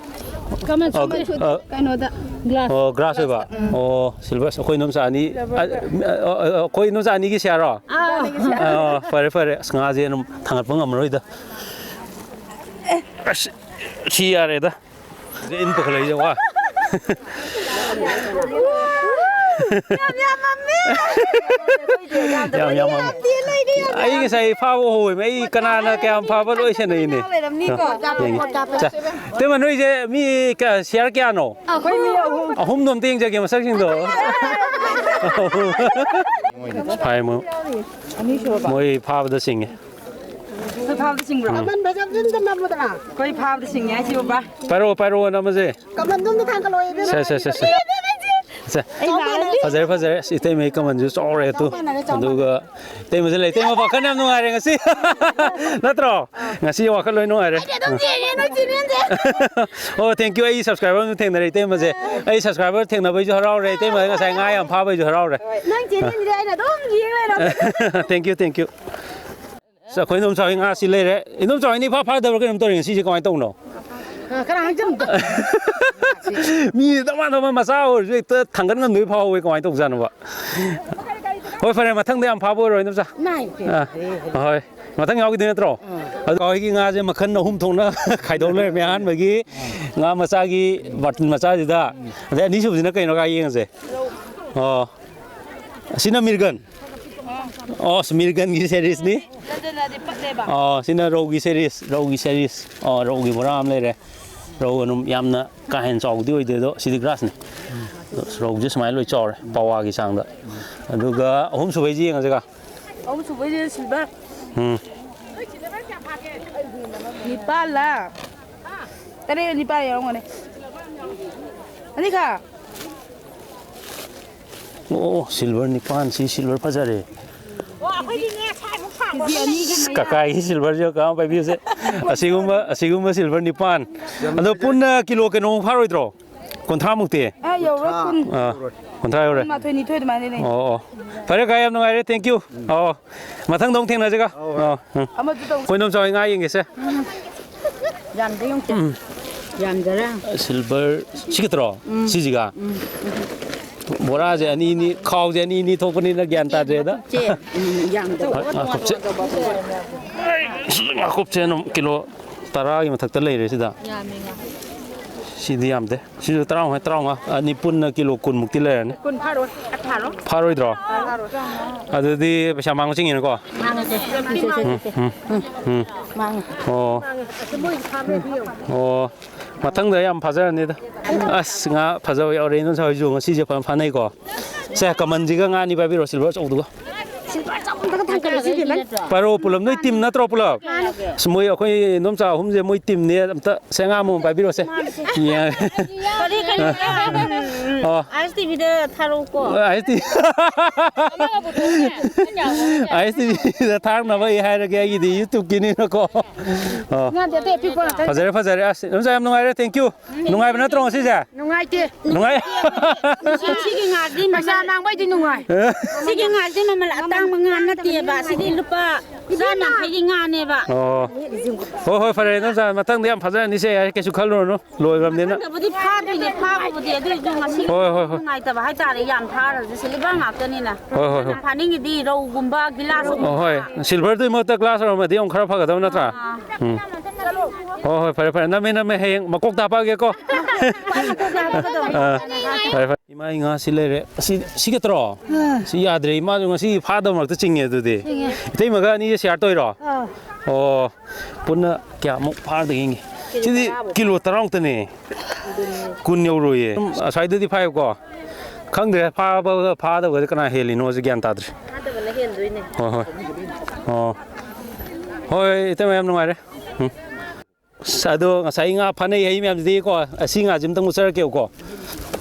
ꯀꯃꯟ ꯑ, ꯁꯨꯗꯦ꯫ ꯑ, ꯀꯩꯅꯣꯗ꯫ ꯒ꯭ꯂꯥꯁ꯫ ꯑꯣ, ꯒ꯭ꯔꯥꯁ ꯑꯣꯏꯕ? ꯎꯝ꯫ ꯑꯣ, ꯁꯤꯜꯚꯔ꯫ ꯑꯩꯈꯣꯏ ꯏꯅꯣꯝꯆꯥ ꯑꯅꯤ꯫ ꯑ, ꯑ, ꯑ, ꯑꯩꯈꯣꯏ ꯏꯅꯣꯝꯆꯥ ꯑꯅꯤꯒꯤ ꯁꯤꯌꯥꯔꯣ? ꯑꯥ꯫ ꯑ, ꯐꯔꯦ, ꯐꯔꯦ꯫ ꯑꯁ, ꯉꯥꯁꯦ ꯑꯗꯨꯝ ꯊꯥꯡꯒꯠꯄ ꯉꯝꯃꯔꯣꯏꯗ꯫ ꯑꯁ, ꯁꯤ ꯌꯥꯔꯦꯗ꯫ ꯏꯟ ꯄꯨꯈꯠꯂꯛꯏꯁꯦ, ꯋꯥ꯫ ꯌꯥꯝ ꯌꯥꯝꯃꯝꯃꯤ꯫ ꯌꯥꯝ ꯌꯥꯝꯃꯝꯃꯤ꯫ ꯌꯥꯝꯗꯤ ꯂꯩꯔꯤ, ꯌꯥꯝ ꯑꯩ ꯉꯁꯥꯏ ꯐꯥꯕ ꯍꯧꯋꯦꯕ꯫ ꯑꯩ ꯀꯅꯥꯅ ꯀꯌꯥꯝ ꯐꯥꯕ ꯂꯣꯏ ꯁꯦꯟꯅꯩꯅꯦ꯫ ꯂꯩꯔꯝꯅꯤꯀꯣ꯫ ꯌꯦꯡꯒꯦ꯫ ꯆꯥ, ꯏꯇꯩꯃ, ꯅꯣꯏꯁꯦ ꯃꯤ ꯀꯌꯥ, ꯁꯤꯌꯥꯔ ꯀꯌꯥꯅꯣ? ꯑꯩꯈꯣꯏ ꯃꯤ ꯑꯍꯨꯝ꯫ ꯑꯍꯨꯝꯗꯣ ꯑꯝꯇ ꯌꯦꯡꯖꯒꯦ ꯃꯁꯛꯁꯤꯡꯗꯣ꯫ ꯐꯥꯏ ꯃꯣꯏ꯫ ꯃꯣꯏ ꯐꯥꯕꯗ ꯆꯤꯡꯉꯦ꯫ ꯑꯩꯈꯣꯏ ꯐꯥꯕꯗ ꯆꯤꯡꯕ꯭ꯔꯣ? ꯎꯝ꯫ ꯑꯩꯈꯣꯏ ꯐꯥꯕꯗ ꯆꯤꯡꯉꯦ ꯍꯥꯏꯁꯤ ꯕꯕꯥ꯫ ꯄꯥꯏꯔꯛꯑꯣ, ꯄꯥꯏꯔꯛꯑꯣ, ꯅꯝꯃꯁꯦ꯫ ꯀꯃꯟꯗꯣ ꯑꯝꯇ ꯊꯥꯡꯒꯠꯂꯛꯑꯣ, ꯏꯕꯦꯝꯃ꯫ ꯁꯦ, ꯁꯦ, ꯁꯦ, ꯁꯦ꯫ ꯁꯦ꯫ ꯆꯞ ꯃꯥꯟꯅꯔꯦ꯫ ꯐꯖꯔꯦ, ꯐꯖꯔꯦ꯫ ꯑꯁ, ꯏꯇꯩꯃꯒꯤ ꯀꯃꯟꯁꯨ ꯆꯥꯎꯔꯦ ꯇꯨ꯫ ꯆꯞ ꯃꯥꯟꯅꯔꯦ, ꯆꯞ ꯃꯥꯟꯅꯔꯦ꯫ ꯑꯗꯨꯒ ꯏꯇꯩꯃꯁꯨ ꯂꯩ꯫ ꯏꯇꯩꯃ ꯋꯥꯈꯜ ꯌꯥꯝ ꯅꯨꯡꯉꯥꯏꯔꯦ ꯉꯁꯤ꯫ ꯅꯠꯇ꯭ꯔꯣ? ꯉꯁꯤ ꯋꯥꯈꯜ ꯂꯣꯏ ꯅꯨꯡꯉꯥꯏꯔꯦ꯫ ꯑꯩꯗꯤ ꯑꯗꯨꯝ ꯌꯦꯡꯉꯦ ꯅꯣꯏ ꯆꯦꯅꯦꯜꯁꯦ꯫ ꯑꯣ, thank you꯫ ꯑꯩ subscriber ꯑꯃꯁꯨ ꯊꯦꯡꯅꯔꯦ ꯏꯇꯩꯃꯁꯦ꯫ ꯑꯩ subscriber ꯊꯦꯡꯅꯕꯩꯁꯨ ꯍꯔꯥꯎꯔꯦ꯫ ꯏꯇꯩꯃ ꯉꯁꯥꯏ ꯉꯥ ꯌꯥꯝ ꯐꯥꯕꯩꯁꯨ ꯍꯔꯥꯎꯔꯦ꯫ ꯅꯪ ꯆꯦꯅꯦꯜꯁꯤꯗꯤ ꯑꯩꯅ ꯑꯗꯨꯝ ꯌꯦꯡ ꯂꯩꯔꯕꯅꯦ꯫ Thank you, thank you꯫ ꯑꯁ, ꯑꯩꯈꯣꯏ ꯏꯗꯣꯝꯆꯥ ꯍꯣꯏ ꯉꯥꯁꯤ ꯂꯩꯔꯦ꯫ ꯏꯗꯣꯝꯆꯥ ꯍꯣꯏꯅ ꯏꯐꯥ ꯐꯥꯗꯕ꯭ꯔꯥ ꯀꯩꯅꯣꯝ ꯇꯧꯔꯦ ꯉꯁꯤꯁꯦ, ꯀꯃꯥꯏꯅ ꯇꯧꯕꯅꯣ? ꯀꯅꯥ ꯍꯥꯏꯖꯕꯗꯣ? ꯃꯤ ꯗꯃꯥ ꯗꯃꯥ ꯃꯆꯥ ꯑꯣꯏꯔꯁꯨ ꯍꯦꯛꯇ ꯊꯥꯡꯒꯠ ꯉꯝꯗꯕꯩ ꯐꯥꯎꯕ ꯀꯃꯥꯏꯅ ꯇꯧꯖꯥꯠꯅꯣꯕ? ꯍꯣꯏ, ꯐꯔꯦ, ꯃꯊꯪꯗ ꯌꯥꯝ ꯐꯥꯕ ꯑꯣꯏꯔꯣ, ꯏꯗꯣꯝꯆꯥ꯫ ꯏꯃꯥꯏ ꯄꯦꯝꯃ, ꯑꯥ, ꯐꯔꯦ, ꯐꯔꯦ꯫ ꯍꯣꯏ꯫ ꯃꯊꯪ ꯌꯥꯎꯈꯤꯗꯣꯏ ꯅꯠꯇ꯭ꯔꯣ? ꯑꯥ꯫ ꯑꯗꯣ ꯍꯧꯖꯤꯛꯀꯤ ꯉꯥꯁꯦ ꯃꯈꯜ ꯑꯍꯨꯝ ꯊꯣꯛꯅ ꯈꯥꯏꯗꯣꯛ ꯂꯩꯔꯝꯃꯦ꯫ ꯑꯍꯥꯟꯕꯒꯤ ꯉꯥ ꯃꯆꯥꯒꯤ ꯕꯥꯔꯇꯤꯟ ꯃꯆꯥꯁꯤꯗ, ꯑꯗꯩ ꯑꯅꯤꯁꯨꯕꯁꯤꯅ ꯀꯩꯅꯣ ꯀꯥꯏ ꯌꯦꯡꯉꯁꯦ꯫ ꯑꯣ꯫ ꯑꯁꯤꯅ ꯃꯤꯔꯒꯟ꯫ ꯑꯣ, ꯑꯁ, ꯃꯤꯔꯒꯟꯒꯤ ꯁꯦꯔꯤꯁꯅꯤ꯫ ꯅꯠꯇꯦ, ꯅꯠꯇꯦ, ꯄꯠꯂꯦꯕ꯫ ꯑꯣ, ꯁꯤꯅ ꯔꯧꯒꯤ ꯁꯦꯔꯤꯁ, ꯔꯧꯒꯤ ꯁꯦꯔꯤꯁ꯫ ꯑꯣ, ꯔꯧꯒꯤ ꯕꯣꯔꯥ ꯑꯃ ꯂꯩꯔꯦ꯫ ꯔꯧ ꯑꯗꯨꯝ ꯌꯥꯝꯅ ꯀꯥ ꯍꯦꯟꯅ ꯆꯥꯎꯕꯗꯤ ꯑꯣꯏꯗꯦ, ꯑꯗꯣ ꯁꯤꯗꯤ ꯒ꯭ꯔꯥꯁꯅꯤ꯫ ꯑꯗꯣ ꯔꯧꯁꯦ ꯁꯨꯃꯥꯏꯅ ꯂꯣꯏ ꯆꯥꯎꯔꯦ, ꯄꯋꯥꯒꯤ ꯆꯥꯡꯗ꯫ ꯑꯗꯨꯒ ꯑꯍꯨꯝꯁꯨꯕꯩꯁꯦ ꯌꯦꯡꯉꯁꯤꯀꯣ꯫ ꯑꯍꯨꯝꯁꯨꯕꯩꯁꯦ ꯁꯤꯜꯚꯔ꯫ ꯎꯝ꯫ ꯅꯤꯄꯥꯜꯂ? ꯇꯔꯦꯠ ꯅꯤꯄꯥꯜ ꯌꯥꯎꯔꯝꯒꯅꯤ꯫ ꯑꯅꯤꯈꯛ? ꯑꯣ, ꯁꯤꯜꯚꯔ ꯅꯤꯄꯥꯟ, ꯁꯤ ꯁꯤꯜꯚꯔ ꯐꯖꯔꯦ꯫ ꯀꯀꯥꯒꯤ ꯁꯤꯜꯚꯔꯁꯦ ꯀꯃꯥꯏ ꯄꯥꯏꯕꯤꯌꯨꯁꯦ? ꯑꯁꯤꯒꯨꯝꯕ, ꯑꯁꯤꯒꯨꯝꯕ ꯁꯤꯜꯚꯔ ꯅꯤꯄꯥꯟ꯫ ꯑꯗꯣ ꯄꯨꯟꯅ ꯀꯤꯂꯣ ꯀꯩꯅꯣꯃꯨꯛ ꯐꯥꯔꯣꯏꯗ꯭ꯔꯣ? ꯀꯨꯟꯊ꯭ꯔꯥꯃꯨꯛꯇꯤ? ꯑ, ꯌꯧꯔꯣꯏ, ꯀꯨꯟ꯫ ꯑꯥ, ꯀꯨꯟꯊ꯭ꯔꯥ ꯌꯧꯔꯦ꯫ ꯀꯨꯟꯃꯥꯊꯣꯏ, ꯅꯤꯊꯣꯏ ꯑꯗꯨꯃꯥꯏꯅ ꯂꯩ꯫ ꯑꯣ, ꯑꯣ꯫ ꯐꯔꯦ, ꯀꯀꯥ, ꯌꯥꯝ ꯅꯨꯡꯉꯥꯏꯔꯦ꯫ Thank you꯫ ꯑꯣ, ꯃꯊꯪꯗ ꯑꯃꯨꯛ ꯊꯦꯡꯅꯁꯤꯒ꯫ ꯑꯧ꯫ ꯑꯥ, ꯎꯝ꯫ ꯑꯃꯗꯨ ꯇꯧ꯫ ꯑꯩꯈꯣꯏ ꯏꯗꯣꯝꯆꯥ ꯍꯣꯏ ꯉꯥ ꯌꯦꯡꯒꯦꯁꯦ꯫ ꯌꯥꯝꯗꯦ, ꯌꯦꯡꯉꯨꯁꯦ꯫ ꯌꯥꯝꯗꯔꯦ꯫ ꯁꯤꯜꯚꯔ ꯁꯤ ꯈꯛꯇꯔꯣ? ꯎꯝ꯫ ꯁꯤꯁꯤꯒ? ꯎꯝ꯫ ꯕꯣꯔꯥꯁꯦ ꯑꯅꯤ ꯑꯅꯤ, ꯈꯥꯎꯁꯦ ꯑꯅꯤ ꯑꯅꯤ ꯊꯣꯛꯄꯅꯤꯅ ꯒ꯭ꯌꯥꯟ ꯇꯥꯗ꯭ꯔꯦꯗ꯫ ꯆꯦ, ꯎꯝ, ꯌꯥꯝꯗꯕ꯫ ꯉꯥꯀꯨꯞꯁꯦ꯫ ꯁꯤ ꯉꯥꯀꯨꯞꯁꯦ ꯑꯗꯨꯝ ꯀꯤꯂꯣ ꯇꯔꯥꯒꯤ ꯃꯊꯛꯇ ꯂꯩꯔꯦ ꯁꯤꯗ꯫ ꯌꯥꯝꯃꯦ ꯉꯥ꯫ ꯁꯤꯗꯤ ꯌꯥꯝꯗꯦ꯫ ꯁꯤꯁꯨ ꯇꯔꯥꯃꯉꯥ, ꯇꯔꯥꯃꯉꯥ꯫ ꯑꯅꯤ ꯄꯨꯟꯅ ꯀꯤꯂꯣ ꯀꯨꯟꯃꯨꯛꯇꯤ ꯂꯩꯔꯅꯤ꯫ ꯀꯨꯟ ꯐꯥꯔꯣꯏ꯫ ꯐꯥꯔꯣꯏ꯫ ꯐꯥꯔꯣꯏꯗ꯭ꯔꯣ? ꯐꯥꯔꯣꯏ꯫ ꯑꯗꯨꯗꯤ ꯄꯩꯁꯥ ꯃꯥꯡꯕ ꯆꯤꯡꯉꯤꯅꯦꯀꯣ? ꯃꯥꯡꯉꯁꯦ꯫ ꯁꯦ, ꯁꯦ, ꯁꯦ, ꯁꯦ꯫ ꯎꯝ꯫ ꯎꯝ꯫ ꯃꯥꯡꯉꯦ꯫ ꯑꯣ꯫ ꯑꯣ꯫ ꯃꯊꯪꯗ ꯌꯥꯝ ꯐꯥꯖꯔꯅꯤꯗ꯫ ꯑꯁ, ꯉꯥ ꯐꯖꯕ ꯌꯥꯎꯔꯦ꯫ ꯏꯗꯣꯝꯆꯥ ꯍꯣꯏꯁꯨ ꯉꯁꯤꯁꯦ ꯐꯖꯅ ꯐꯥꯅꯩꯀꯣ꯫ ꯁꯦ, ꯀꯃꯟꯁꯤꯒ ꯉꯥ ꯑꯅꯤ ꯄꯥꯏꯕꯤꯔꯣ, ꯁꯤꯜꯚꯔ ꯑꯆꯧꯕꯗꯨꯒ꯫ ꯁꯤꯜꯚꯔ ꯑꯆꯧꯕꯗꯨꯒ ꯊꯥꯡꯀꯠꯂꯁꯤ, ꯕꯦꯝꯃ꯫ ꯄꯥꯏꯔꯣ ꯄꯨꯂꯞ, ꯅꯣꯏ ꯇꯤꯝ ꯅꯠꯇ꯭ꯔꯣ ꯄꯨꯂꯞ? ꯃꯥꯅꯦ꯫ ꯑꯁ, ꯃꯣꯏ ꯑꯩꯈꯣꯏ ꯏꯗꯣꯝꯆꯥ ꯑꯍꯨꯝꯁꯦ ꯃꯣꯏ ꯇꯤꯝꯅꯦ꯫ ꯑꯝꯇ ꯁꯦ, ꯉꯥ ꯑꯃꯃꯝ ꯄꯥꯏꯕꯤꯔꯣꯁꯦ꯫ ꯀꯔꯤ, ꯀꯔꯤ? ꯑꯣ꯫ ꯑꯥꯏ ꯑꯦꯁ ꯇꯤ ꯚꯤꯗ ꯊꯥꯔꯛꯎꯀꯣ꯫ ꯑꯥꯏ ꯑꯦꯁ ꯇꯤ ꯚꯤ꯫ ꯑꯥꯏ ꯑꯦꯁ ꯇꯤ ꯚꯤꯗ ꯊꯥꯔꯛꯅꯕ ꯑꯩ ꯍꯥꯏꯔꯒꯦ, ꯑꯩꯒꯤꯗꯤ YouTube-ꯀꯤꯅꯤꯅꯀꯣ꯫ ꯑꯣ꯫ ꯉꯥꯗꯤ ꯑꯇꯩ ꯑꯄꯤꯛꯄ ꯉꯥꯛꯇꯅꯤ꯫ ꯐꯖꯔꯦ, ꯐꯖꯔꯦ꯫ ꯑꯁ, ꯏꯗꯣꯝꯆꯥ, ꯌꯥꯝ ꯅꯨꯡꯉꯥꯏꯔꯦ꯫ Thank you꯫ ꯅꯨꯡꯉꯥꯏꯕ ꯅꯠꯇ꯭ꯔꯣ ꯉꯁꯤꯁꯦ? ꯅꯨꯡꯉꯥꯏꯇꯦ꯫ ꯅꯨꯡꯉꯥꯏ꯫ ꯁꯤꯒꯤ ꯉꯥꯁꯤꯗꯤ ꯄꯩꯁꯥ ꯃꯃꯜ, ꯃꯥꯡꯕꯩꯗꯤ ꯅꯨꯡꯉꯥꯏ꯫ ꯁꯤꯒꯤ ꯉꯥꯁꯤꯗꯤ ꯃꯃꯜ ꯑꯇꯥꯡꯕ ꯉꯥ ꯅꯠꯇꯦꯕ꯫ ꯁꯤꯗꯤ ꯂꯨꯄꯥ ꯆꯥꯝ ꯌꯥꯡꯈꯩꯒꯤ ꯉꯥꯅꯦꯕ꯫ ꯑꯣ꯫ ꯍꯣꯏ, ꯍꯣꯏ, ꯐꯔꯦ, ꯏꯗꯣꯝꯆꯥ, ꯃꯊꯪꯗ ꯌꯥꯝ ꯐꯖꯔꯅꯤꯁꯦ, ꯌꯥꯔꯦ, ꯀꯩꯁꯨ ꯈꯜꯂꯨꯔꯅꯨ, ꯂꯣꯏꯈ꯭ꯔꯕꯅꯤꯅ꯫ ꯃꯊꯪꯗꯕꯨꯗꯤ ꯐꯥꯗꯣꯏꯅꯦ, ꯐꯥꯕꯕꯨꯗꯤ, ꯑꯗꯨ ꯑꯣꯏꯁꯨ ꯉꯁꯤ ꯍꯣꯏ, ꯍꯣꯏ, ꯍꯣꯏ꯫ ꯅꯨꯡꯉꯥꯏꯇꯕ ꯍꯥꯏꯇꯥꯔꯦ, ꯌꯥꯝ ꯐꯥꯔꯁꯨ ꯁꯤꯜꯚꯔ ꯉꯥꯛꯇꯅꯤꯅ꯫ ꯍꯣꯏ, ꯍꯣꯏ, ꯍꯣꯏ꯫ ꯐꯥꯅꯤꯡꯉꯤꯗꯤ ꯔꯧꯒꯨꯝꯕ, ꯒꯤꯂꯥꯁꯀꯨꯝꯕ꯫ ꯑꯣ, ꯍꯣꯏ, ꯁꯤꯜꯚꯔꯗꯨꯒꯤ ꯃꯍꯨꯠꯇ ꯒ꯭ꯂꯥꯁ ꯑꯣꯏꯔꯝꯃꯗꯤ ꯑꯃꯨꯛ ꯈꯔ ꯐꯒꯗꯕ ꯅꯠꯇ꯭ꯔꯥ? ꯑꯥ꯫ ꯎꯝ꯫ ꯍꯣꯏ, ꯍꯣꯏ, ꯐꯔꯦ, ꯐꯔꯦ, ꯅꯝꯃꯦ, ꯅꯝꯃꯦ, ꯍꯌꯦꯡ ꯃꯀꯣꯛꯇ ꯍꯥꯞꯄꯛꯑꯒꯦꯀꯣ꯫ ꯑꯥ, ꯐꯔꯦ, ꯐꯔꯦ꯫ ꯏꯃꯥ, ꯉꯥ ꯁꯤ ꯂꯩꯔꯦ꯫ ꯑꯁꯤ, ꯁꯤ ꯈꯛꯇꯔꯣ? ꯑꯥ꯫ ꯁꯤ ꯌꯥꯗ꯭ꯔꯦ꯫ ꯏꯃꯥꯁꯨ ꯉꯁꯤ ꯐꯥꯗꯕ ꯃꯔꯛꯇ ꯆꯤꯡꯉꯦ ꯑꯗꯨꯗꯤ꯫ ꯆꯤꯡꯉꯦ꯫ ꯏꯇꯩꯃꯒ ꯑꯅꯤꯁꯦ share ꯇꯧꯔꯤꯔꯣ? ꯑꯥ꯫ ꯑꯣ, ꯄꯨꯟꯅ ꯀꯌꯥꯃꯨꯛ ꯐꯥꯔꯗꯒ ꯌꯦꯡꯒꯦ꯫ ꯀꯤꯂꯣ ꯁꯤꯗꯤ ꯇꯔꯥꯃꯨꯛ꯫ ꯀꯤꯂꯣ ꯇꯔꯥꯃꯨꯛꯇꯅꯦ꯫ ꯑꯗꯨꯅꯦ꯫ ꯀꯨꯟ ꯌꯧꯔꯣꯏꯌꯦ꯫ ꯑꯁ꯭ꯋꯥꯏꯗꯗꯤ ꯐꯥꯏꯕꯀꯣ꯫ ꯈꯪꯗ꯭ꯔꯦ, ꯐꯥꯕꯒ ꯐꯥꯗꯕꯒꯗꯤ ꯀꯅꯥ ꯍꯦꯜꯂꯤꯅꯣꯁꯦ ꯒ꯭ꯌꯥꯟ ꯇꯥꯗ꯭ꯔꯦ꯫ ꯐꯥꯗꯕꯅ ꯍꯦꯟꯗꯣꯏꯅꯦ꯫ ꯍꯣꯏ, ꯍꯣꯏ꯫ ꯑꯣ꯫ ꯍꯣꯏ, ꯏꯇꯩꯃ, ꯌꯥꯝ ꯅꯨꯡꯉꯥꯏꯔꯦ꯫ ꯎꯝ꯫ ꯑꯁ, ꯑꯗꯣ ꯉꯁꯥꯏ ꯉꯥ ꯐꯥꯅꯩ ꯍꯥꯏ ꯃꯌꯥꯝꯁꯤꯗꯤꯀꯣ, ꯑꯁꯤ ꯉꯥꯁꯤ ꯑꯝꯇꯪ ꯃꯨꯠꯆꯔꯛꯀꯦꯕꯀꯣ꯫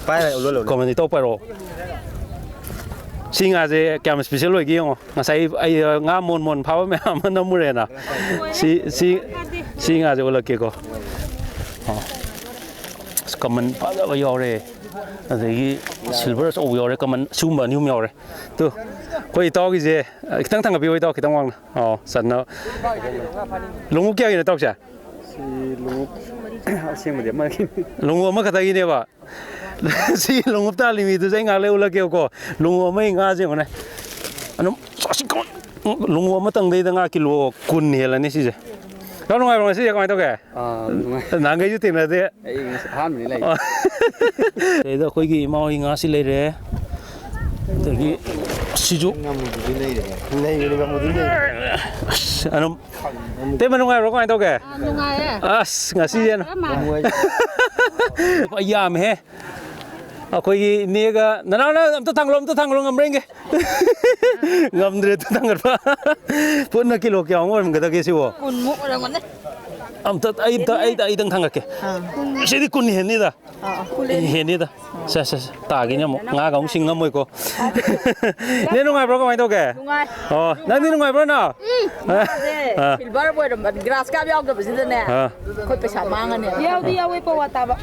ꯄꯥꯏꯔꯦ, ꯎꯠꯂꯣ, ꯎꯠꯂꯣ, ꯎꯠꯂꯣ꯫ Comment ꯇꯧ ꯄꯥꯏꯔꯛꯑꯣ꯫ ꯁꯤ ꯉꯥꯁꯦ ꯀꯌꯥꯝ ꯏꯁꯄꯤꯁꯦꯜ ꯑꯣꯏꯒꯦ ꯌꯦꯡꯉꯣ꯫ ꯉꯁꯥꯏ ꯑꯩ ꯉꯥ ꯃꯣꯟ ꯃꯣꯟ ꯐꯥꯕ ꯃꯌꯥꯝ ꯑꯃ ꯅꯝꯃꯨꯔꯦꯅ꯫ ꯁꯤ ꯁꯤ ꯁꯤ ꯉꯥꯁꯦ ꯎꯠꯂꯛꯀꯦꯀꯣ꯫ ꯑꯣ꯫ ꯑꯁ, ꯀꯃꯟ ꯐꯖꯕ ꯌꯥꯎꯔꯦ꯫ ꯑꯗꯒꯤ ꯁꯤꯜꯚꯔ ꯑꯆꯧꯕ ꯌꯥꯎꯔꯦ꯫ ꯀꯃꯟ ꯁꯤꯒꯨꯝꯕ ꯑꯅꯤ ꯑꯍꯨꯝ ꯌꯥꯎꯔꯦ꯫ ꯇꯨ, ꯑꯩꯈꯣꯏ ꯏꯇꯥꯎꯒꯤꯁꯦ, ꯑ, ꯈꯤꯇꯪ ꯊꯥꯡꯒꯠꯄꯤꯌꯣ ꯏꯇꯥꯎ, ꯈꯤꯇꯪ ꯋꯥꯡꯅ꯫ ꯑꯣ, ꯆꯠꯅ꯫ ꯂꯣꯡꯎꯞ ꯀꯌꯥꯒꯤꯅꯣ ꯏꯇꯥꯎꯁꯦ? ꯁꯤ ꯂꯣꯡꯎꯞ ꯑꯁꯦꯡꯕꯗꯤ ꯑꯃꯒꯤ꯫ ꯂꯣꯡꯎꯞ ꯑꯃꯈꯛꯇꯒꯤꯅꯦꯕ? ꯁꯤ ꯂꯣꯡꯎꯞ ꯇꯥꯜꯂꯤ ꯃꯤꯗꯨꯁꯨ ꯑꯩ ꯉꯥꯏꯍꯥꯛ ꯂꯩ ꯎꯠꯂꯛꯀꯦꯕꯀꯣ꯫ ꯂꯣꯡꯎꯞ ꯑꯃꯒꯤ ꯉꯥꯁꯦ ꯌꯦꯡꯉꯨꯅꯦ꯫ ꯑꯗꯨꯝ ꯆꯥꯁꯤ ꯀꯃꯟ꯫ ꯂꯣꯡꯎꯞ ꯑꯃꯇꯪꯗꯩꯗ ꯉꯥ ꯀꯤꯂꯣ ꯀꯨꯟ ꯍꯦꯜꯂꯅꯤ ꯁꯤꯁꯦ꯫ ꯏꯇꯥꯎ ꯅꯨꯡꯉꯥꯏꯕ꯭ꯔꯣ ꯉꯁꯤꯁꯦ? ꯀꯃꯥꯏꯅ ꯇꯧꯒꯦ? ꯑꯥ, ꯅꯨꯡꯉꯥꯏ꯫ ꯅꯍꯥꯟꯈꯩꯁꯨ ꯊꯦꯡꯅꯗꯦ꯫ ꯑꯩ ꯉꯁꯤ ꯑꯍꯥꯟꯕꯅꯤ ꯂꯩ꯫ ꯑꯗꯩꯗ ꯑꯩꯈꯣꯏꯒꯤ ꯏꯃꯥ ꯍꯣꯏ ꯉꯥꯁꯤ ꯂꯩꯔꯦ꯫ ꯑꯗꯒꯤ ꯁꯤꯁꯨ ꯉꯥꯃꯨꯗꯨꯗꯤ ꯂꯩꯔꯦ꯫ ꯂꯩꯕꯅꯤ, ꯉꯥꯃꯨꯗꯤ ꯂꯩꯔꯦ꯫ ꯑꯁ, ꯑꯗꯨꯝ ꯇꯦꯝꯕ ꯅꯨꯡꯉꯥꯏꯕ꯭ꯔꯣ? ꯀꯃꯥꯏꯅ ꯇꯧꯒꯦ? ꯑꯥ, ꯅꯨꯡꯉꯥꯏꯌꯦ꯫ ꯑꯁ, ꯉꯁꯤꯁꯦ ꯀꯔꯝꯕ? ꯌꯥꯝꯃꯦꯍꯦ꯫ ꯑꯩꯈꯣꯏꯒꯤ ꯏꯅꯦꯒ ꯅꯅꯥꯎꯅ ꯑꯝꯇ ꯊꯥꯡꯒꯠꯂꯣ, ꯑꯝꯇ ꯊꯥꯡꯒꯠꯂꯣ, ꯉꯝꯕ꯭ꯔꯥ ꯌꯦꯡꯒꯦ꯫ ꯉꯝꯗ꯭ꯔꯦ, ꯑꯝꯇ ꯊꯥꯡꯒꯠꯄ꯫ ꯄꯨꯟꯅ ꯀꯤꯂꯣ ꯀꯌꯥꯃꯨꯛ ꯑꯣꯏꯔꯝꯒꯗꯒꯦ ꯁꯤꯕꯣ? ꯀꯨꯟꯃꯨꯛ ꯑꯣꯏꯔꯝꯒꯅꯤ꯫ ꯑꯝꯇ, ꯑꯩ ꯑꯝꯇ, ꯑꯩ, ꯑꯩꯗꯪ ꯊꯥꯡꯒꯠꯀꯦ꯫ ꯑꯥ꯫ ꯁꯤꯗꯤ ꯀꯨꯟ ꯍꯦꯟꯅꯤꯗ꯫ ꯑꯥ, ꯑꯥ, ꯀꯨꯟ ꯍꯦꯟꯅꯤ꯫ ꯍꯦꯟꯅꯤꯗ꯫ ꯁꯦ, ꯁꯦ, ꯁꯦ꯫ ꯇꯥꯈꯤꯅꯤ ꯑꯃꯨꯛ꯫ ꯉꯥꯒ ꯑꯃꯨꯛ ꯁꯤꯡ ꯉꯝꯃꯣꯏꯀꯣ꯫ ꯅꯦ, ꯅꯨꯡꯉꯥꯏꯕ꯭ꯔꯣ? ꯀꯃꯥꯏꯅ ꯇꯧꯒꯦ? ꯅꯨꯡꯉꯥꯏ꯫ ꯑꯣ, ꯅꯪꯗꯤ ꯅꯨꯡꯉꯥꯏꯕ꯭ꯔꯣ, ꯅꯥꯎ? ꯎꯝ, ꯃꯥꯁꯦ ꯑꯥ꯫ ꯁꯤꯜꯚꯔ ꯑꯣꯏꯔꯝꯕ, ꯒ꯭ꯔꯥꯁ ꯀꯥꯞ ꯌꯥꯎꯗꯕꯁꯤꯗꯅꯦ, ꯑꯥ꯫ ꯑꯩꯈꯣꯏ ꯄꯩꯁꯥ ꯃꯥꯡꯉꯅꯦꯕ꯫ ꯌꯥꯎꯗꯤ ꯌꯥꯎꯋꯦ, ꯄꯋꯥ ꯇꯥꯕ꯫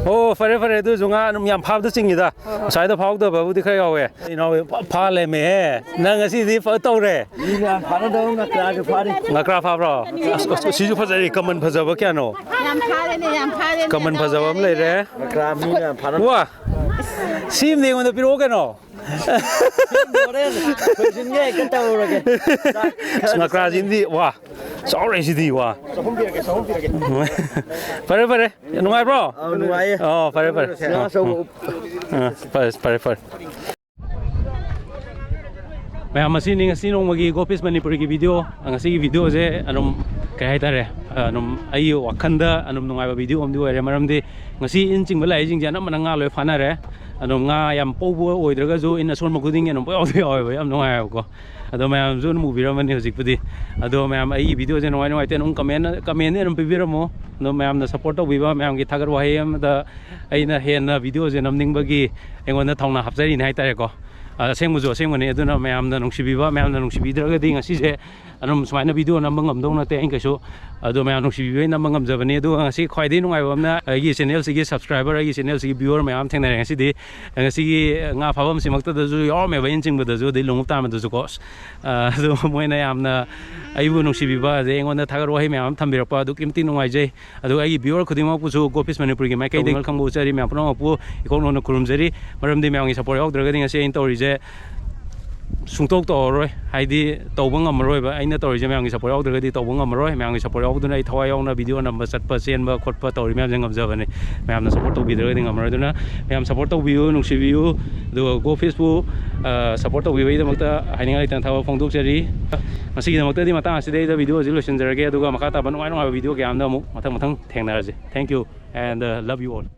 ꯑꯣ, ꯐꯔꯦ, ꯐꯔꯦ꯫ ꯑꯗꯨꯁꯨ ꯉꯥ ꯑꯗꯨꯝ ꯌꯥꯝ ꯐꯥꯕꯗ ꯆꯤꯡꯉꯤꯗ꯫ ꯍꯣꯏ, ꯍꯣꯏ꯫ ꯉꯁꯥꯏꯗ ꯐꯥꯍꯧꯗꯕꯕꯨꯗꯤ ꯈꯔ ꯌꯥꯎꯋꯦ꯫ ꯏꯅꯥꯎ ꯐꯥ, ꯐꯥ ꯂꯩꯔꯝꯃꯦꯍꯦ꯫ ꯅꯪ ꯉꯁꯤꯗꯤ ꯐꯖ ꯇꯧꯔꯦ꯫ ꯃꯤ ꯃꯌꯥꯝ ꯐꯥꯅꯗꯧ ꯉꯀ꯭ꯔꯥꯁꯨ ꯐꯥꯔꯤ꯫ ꯉꯀ꯭ꯔꯥ ꯐꯥꯕ꯭ꯔꯣ? ꯑꯁ, ꯑꯁ, ꯁꯤꯁꯨ ꯐꯖꯔꯤ꯫ ꯀꯃꯟ ꯐꯖꯕ ꯀꯌꯥꯅꯣ? ꯌꯥꯝ ꯐꯥꯔꯦꯅꯦ, ꯌꯥꯝ ꯐꯥꯔꯦꯅꯦ꯫ ꯀꯃꯟ ꯐꯖꯕ ꯑꯃ ꯂꯩꯔꯦ꯫ ꯉꯀ꯭ꯔꯥ ꯃꯤ ꯃꯌꯥꯝ ꯐꯥꯅ-, ꯋꯥ! ꯁꯤ ꯑꯃꯗꯤ ꯑꯩꯉꯣꯟꯗ ꯄꯤꯔꯛꯑꯣ ꯀꯩꯅꯣ꯫ ꯍꯣꯔꯦꯟ ꯂꯣꯏꯁꯤꯟꯒꯦ ꯍꯦꯛꯇ ꯇꯧꯔꯒꯦ꯫ ꯑꯁ, ꯉꯀ꯭ꯔꯥꯁꯤꯃꯗꯤ, ꯋꯥ! ꯆꯥꯎꯔꯦ ꯁꯤꯗꯤ, ꯋꯥ! ꯐꯔꯦ, ꯐꯔꯦ꯫ ꯅꯨꯡꯉꯥꯏꯕ꯭ꯔꯣ? ꯑꯧ, ꯅꯨꯡꯉꯥꯏꯌꯦ꯫ ꯑꯣ, ꯐꯔꯦ, ꯐꯔꯦ꯫ ꯉꯥ ꯑꯆꯧꯕ ꯎꯞ-, ꯑ, ꯐꯔꯦ, ꯐꯔꯦ, ꯐꯔꯦ꯫ ꯃꯌꯥꯝ, ꯃꯁꯤꯅꯤ ꯉꯁꯤ ꯅꯣꯡꯃꯒꯤ Go Fish ꯃꯅꯤꯄꯨꯔꯒꯤ video꯫ ꯉꯁꯤꯒꯤ videoꯁꯦ ꯑꯗꯨꯝ, ꯀꯩ ꯍꯥꯏꯇꯥꯔꯦ, ꯑꯗꯨꯝ ꯑꯩꯒꯤ ꯋꯥꯈꯜꯗ ꯑꯗꯨꯝ ꯅꯨꯡꯉꯥꯏꯕ video ꯑꯃꯗꯤ ꯑꯣꯏꯔꯦ꯫ ꯃꯔꯝꯗꯤ ꯉꯁꯤ ꯏꯟ ꯆꯤꯡꯕ ꯂꯥꯛꯏꯁꯤꯡꯁꯦ ꯑꯅꯝꯕꯅ ꯉꯥ ꯂꯣꯏ ꯐꯥꯅꯔꯦ꯫ ꯑꯗꯨꯝ ꯉꯥ ꯌꯥꯝ ꯄꯧꯕ ꯑꯣꯏꯗ꯭ꯔꯒꯁꯨ ꯏꯟ ꯑꯁꯣꯟꯕ ꯈꯨꯗꯤꯡꯒꯤ ꯑꯗꯨꯝ ꯄꯪꯌꯥꯎꯗ ꯌꯥꯎꯋꯦꯕ꯫ ꯌꯥꯝ ꯅꯨꯡꯉꯥꯏꯕꯀꯣ꯫ ꯑꯗꯣ ꯃꯌꯥꯝꯁꯨ ꯑꯗꯨꯝ ꯎꯕꯤꯔꯝꯃꯅꯤ ꯍꯧꯖꯤꯛꯄꯨꯗꯤ꯫ ꯑꯗꯣ ꯃꯌꯥꯝ, ꯑꯩꯒꯤ videoꯁꯦ ꯅꯨꯡꯉꯥꯏ ꯅꯨꯡꯉꯥꯏꯇꯦ ꯑꯗꯨꯝ comment, commentꯅ ꯑꯗꯨꯝ ꯄꯤꯕꯤꯔꯝꯃꯣ꯫ ꯑꯗꯣ ꯃꯌꯥꯝꯅ support ꯇꯧꯕꯤꯕ, ꯃꯌꯥꯝꯒꯤ ꯊꯥꯒꯠ ꯋꯥꯍꯩ ꯑꯃꯗ ꯑꯩꯅ ꯍꯦꯟꯅ videoꯁꯦ ꯅꯝꯅꯤꯡꯕꯒꯤ ꯑꯩꯉꯣꯟꯗ ꯊꯧꯅꯥ ꯍꯥꯞꯆꯔꯤꯅꯦ ꯍꯥꯏꯇꯥꯔꯦꯀꯣ꯫ ꯑꯁꯦꯡꯕꯁꯨ ꯑꯁꯦꯡꯕꯅꯤ꯫ ꯑꯗꯨꯅ ꯃꯌꯥꯝꯅ ꯅꯨꯡꯁꯤꯕꯤꯕ, ꯃꯌꯥꯝꯅ ꯅꯨꯡꯁꯤꯕꯤꯗ꯭ꯔꯒꯗꯤ ꯉꯁꯤꯁꯦ ꯑꯗꯨꯝ ꯁꯨꯃꯥꯏꯅ ꯚꯤꯗꯤꯑꯣ ꯅꯝꯕ ꯉꯝꯗꯧ ꯅꯠꯇꯦ ꯑꯩ ꯀꯩꯁꯨ꯫ ꯑꯗꯣ ꯃꯌꯥꯝ ꯅꯨꯡꯁꯤꯕꯤꯕꯩ ꯅꯝꯕ ꯉꯝꯖꯕꯅꯤ꯫ ꯑꯗꯨꯒ ꯉꯁꯤ ꯈ꯭ꯋꯥꯏꯗꯒꯤ ꯅꯨꯡꯉꯥꯏꯕ ꯑꯃꯅ, ꯑꯩꯒꯤ ꯆꯦꯅꯦꯜꯁꯤꯒꯤ ꯁꯕꯁꯀ꯭ꯔꯥꯏꯕꯔ, ꯑꯩꯒꯤ ꯆꯦꯅꯦꯜꯁꯤꯒꯤ ꯚ꯭ꯌꯨꯋꯔ ꯃꯌꯥꯝ ꯊꯦꯡꯅꯔꯦ ꯉꯁꯤꯗꯤ꯫ ꯉꯁꯤꯒꯤ ꯉꯥ ꯐꯥꯐꯝꯁꯤꯃꯛꯇꯗꯁꯨ ꯌꯥꯎꯔꯝꯃꯦꯕ, ꯏꯟ ꯆꯤꯡꯕꯗꯁꯨ, ꯑꯗꯩ ꯂꯣꯡꯎꯞ ꯇꯥꯟꯕꯗꯁꯨꯀꯣ꯫ ꯑꯗꯣ ꯃꯣꯏꯅ ꯌꯥꯝꯅ ꯑꯩꯕꯨ ꯅꯨꯡꯁꯤꯕꯤꯕ, ꯑꯗꯩ ꯑꯩꯉꯣꯟꯗ ꯊꯥꯒꯠ ꯋꯥꯍꯩ ꯃꯌꯥꯝ ꯑꯃ ꯊꯝꯕꯤꯔꯛꯄ, ꯑꯗꯨꯛꯀꯤ ꯃꯇꯤꯛ ꯅꯨꯡꯉꯥꯏꯖꯩ꯫ ꯑꯗꯨꯒ ꯑꯩꯒꯤ ꯚ꯭ꯌꯨꯋꯔ ꯈꯨꯗꯤꯡꯃꯛꯄꯨꯁꯨ ꯒꯣ ꯐꯤꯁ ꯃꯅꯤꯄꯨꯔꯒꯤ ꯃꯥꯏꯀꯩꯗꯒꯤ ꯈꯪꯕ ꯎꯠꯆꯔꯤ꯫ ꯃꯌꯥꯝ ꯄꯨꯝꯅꯃꯛꯄꯨ ꯏꯀꯣꯛ ꯅꯧꯅ ꯈꯨꯔꯨꯝꯖꯔꯤ꯫ ꯃꯔꯝꯗꯤ ꯃꯌꯥꯝꯒꯤ ꯁꯄꯣꯔꯠ ꯌꯥꯎꯗ꯭ꯔꯒꯗꯤ ꯉꯁꯤ ꯑꯩꯅ ꯇꯧꯔꯤꯁꯦ ꯁꯨꯡꯇꯧ ꯇꯧꯔꯔꯣꯏ, ꯍꯥꯏꯗꯤ ꯇꯧꯕ ꯉꯝꯃꯔꯣꯏꯕ꯫ ꯑꯩꯅ ꯇꯧꯔꯤꯁꯦ ꯃꯌꯥꯝꯒꯤ ꯁꯄꯣꯔꯠ ꯌꯥꯎꯗ꯭ꯔꯒꯗꯤ ꯇꯧꯕ ꯉꯝꯃꯔꯣꯏ꯫ ꯃꯌꯥꯝꯒꯤ ꯁꯄꯣꯔꯠ ꯌꯥꯎꯗꯨꯅ ꯑꯩ ꯊꯋꯥꯏ ꯌꯥꯎꯅ ꯚꯤꯗꯤꯑꯣ ꯅꯝꯕ, ꯆꯠꯄ, ꯆꯦꯟꯕ ꯈꯣꯠꯄ ꯇꯧꯔꯤ ꯃꯌꯥꯝꯁꯦ ꯉꯝꯖꯕꯅꯤ꯫ ꯃꯌꯥꯝꯅ ꯁꯄꯣꯔꯠ ꯇꯧꯕꯤꯗ꯭ꯔꯒꯗꯤ ꯉꯝꯃꯔꯣꯏ꯫ ꯑꯗꯨꯅ ꯃꯌꯥꯝ ꯁꯄꯣꯔꯠ ꯇꯧꯕꯤꯌꯨ, ꯅꯨꯡꯁꯤꯕꯤꯌꯨ꯫ ꯑꯗꯨꯒ ꯒꯣ ꯐꯤꯁꯄꯨ ꯁꯄꯣꯔꯠ ꯇꯧꯕꯤꯕꯒꯤꯗꯃꯛꯇ ꯍꯥꯏꯅꯤꯡꯉꯥꯏ ꯂꯩꯇꯅ ꯊꯥꯒꯠꯄ ꯐꯣꯡꯗꯣꯛꯆꯔꯤ꯫ ꯉꯁꯤꯒꯤꯗꯃꯛꯇꯗꯤ ꯃꯇꯥꯡ ꯑꯁꯤꯗꯩꯗ ꯚꯤꯗꯤꯑꯣꯁꯤ ꯂꯣꯏꯁꯤꯟꯖꯔꯒꯦ꯫ ꯑꯗꯨꯒ ꯃꯈꯥ ꯇꯥꯕ ꯅꯨꯡꯉꯥꯏ ꯅꯨꯡꯉꯥꯏꯕ ꯚꯤꯗꯤꯑꯣ ꯀꯌꯥ ꯑꯃꯗ ꯑꯃꯨꯛ ꯃꯊꯪ ꯃꯊꯪ ꯊꯦꯡꯅꯔꯁꯦ꯫ Thank you and, uh, love you all.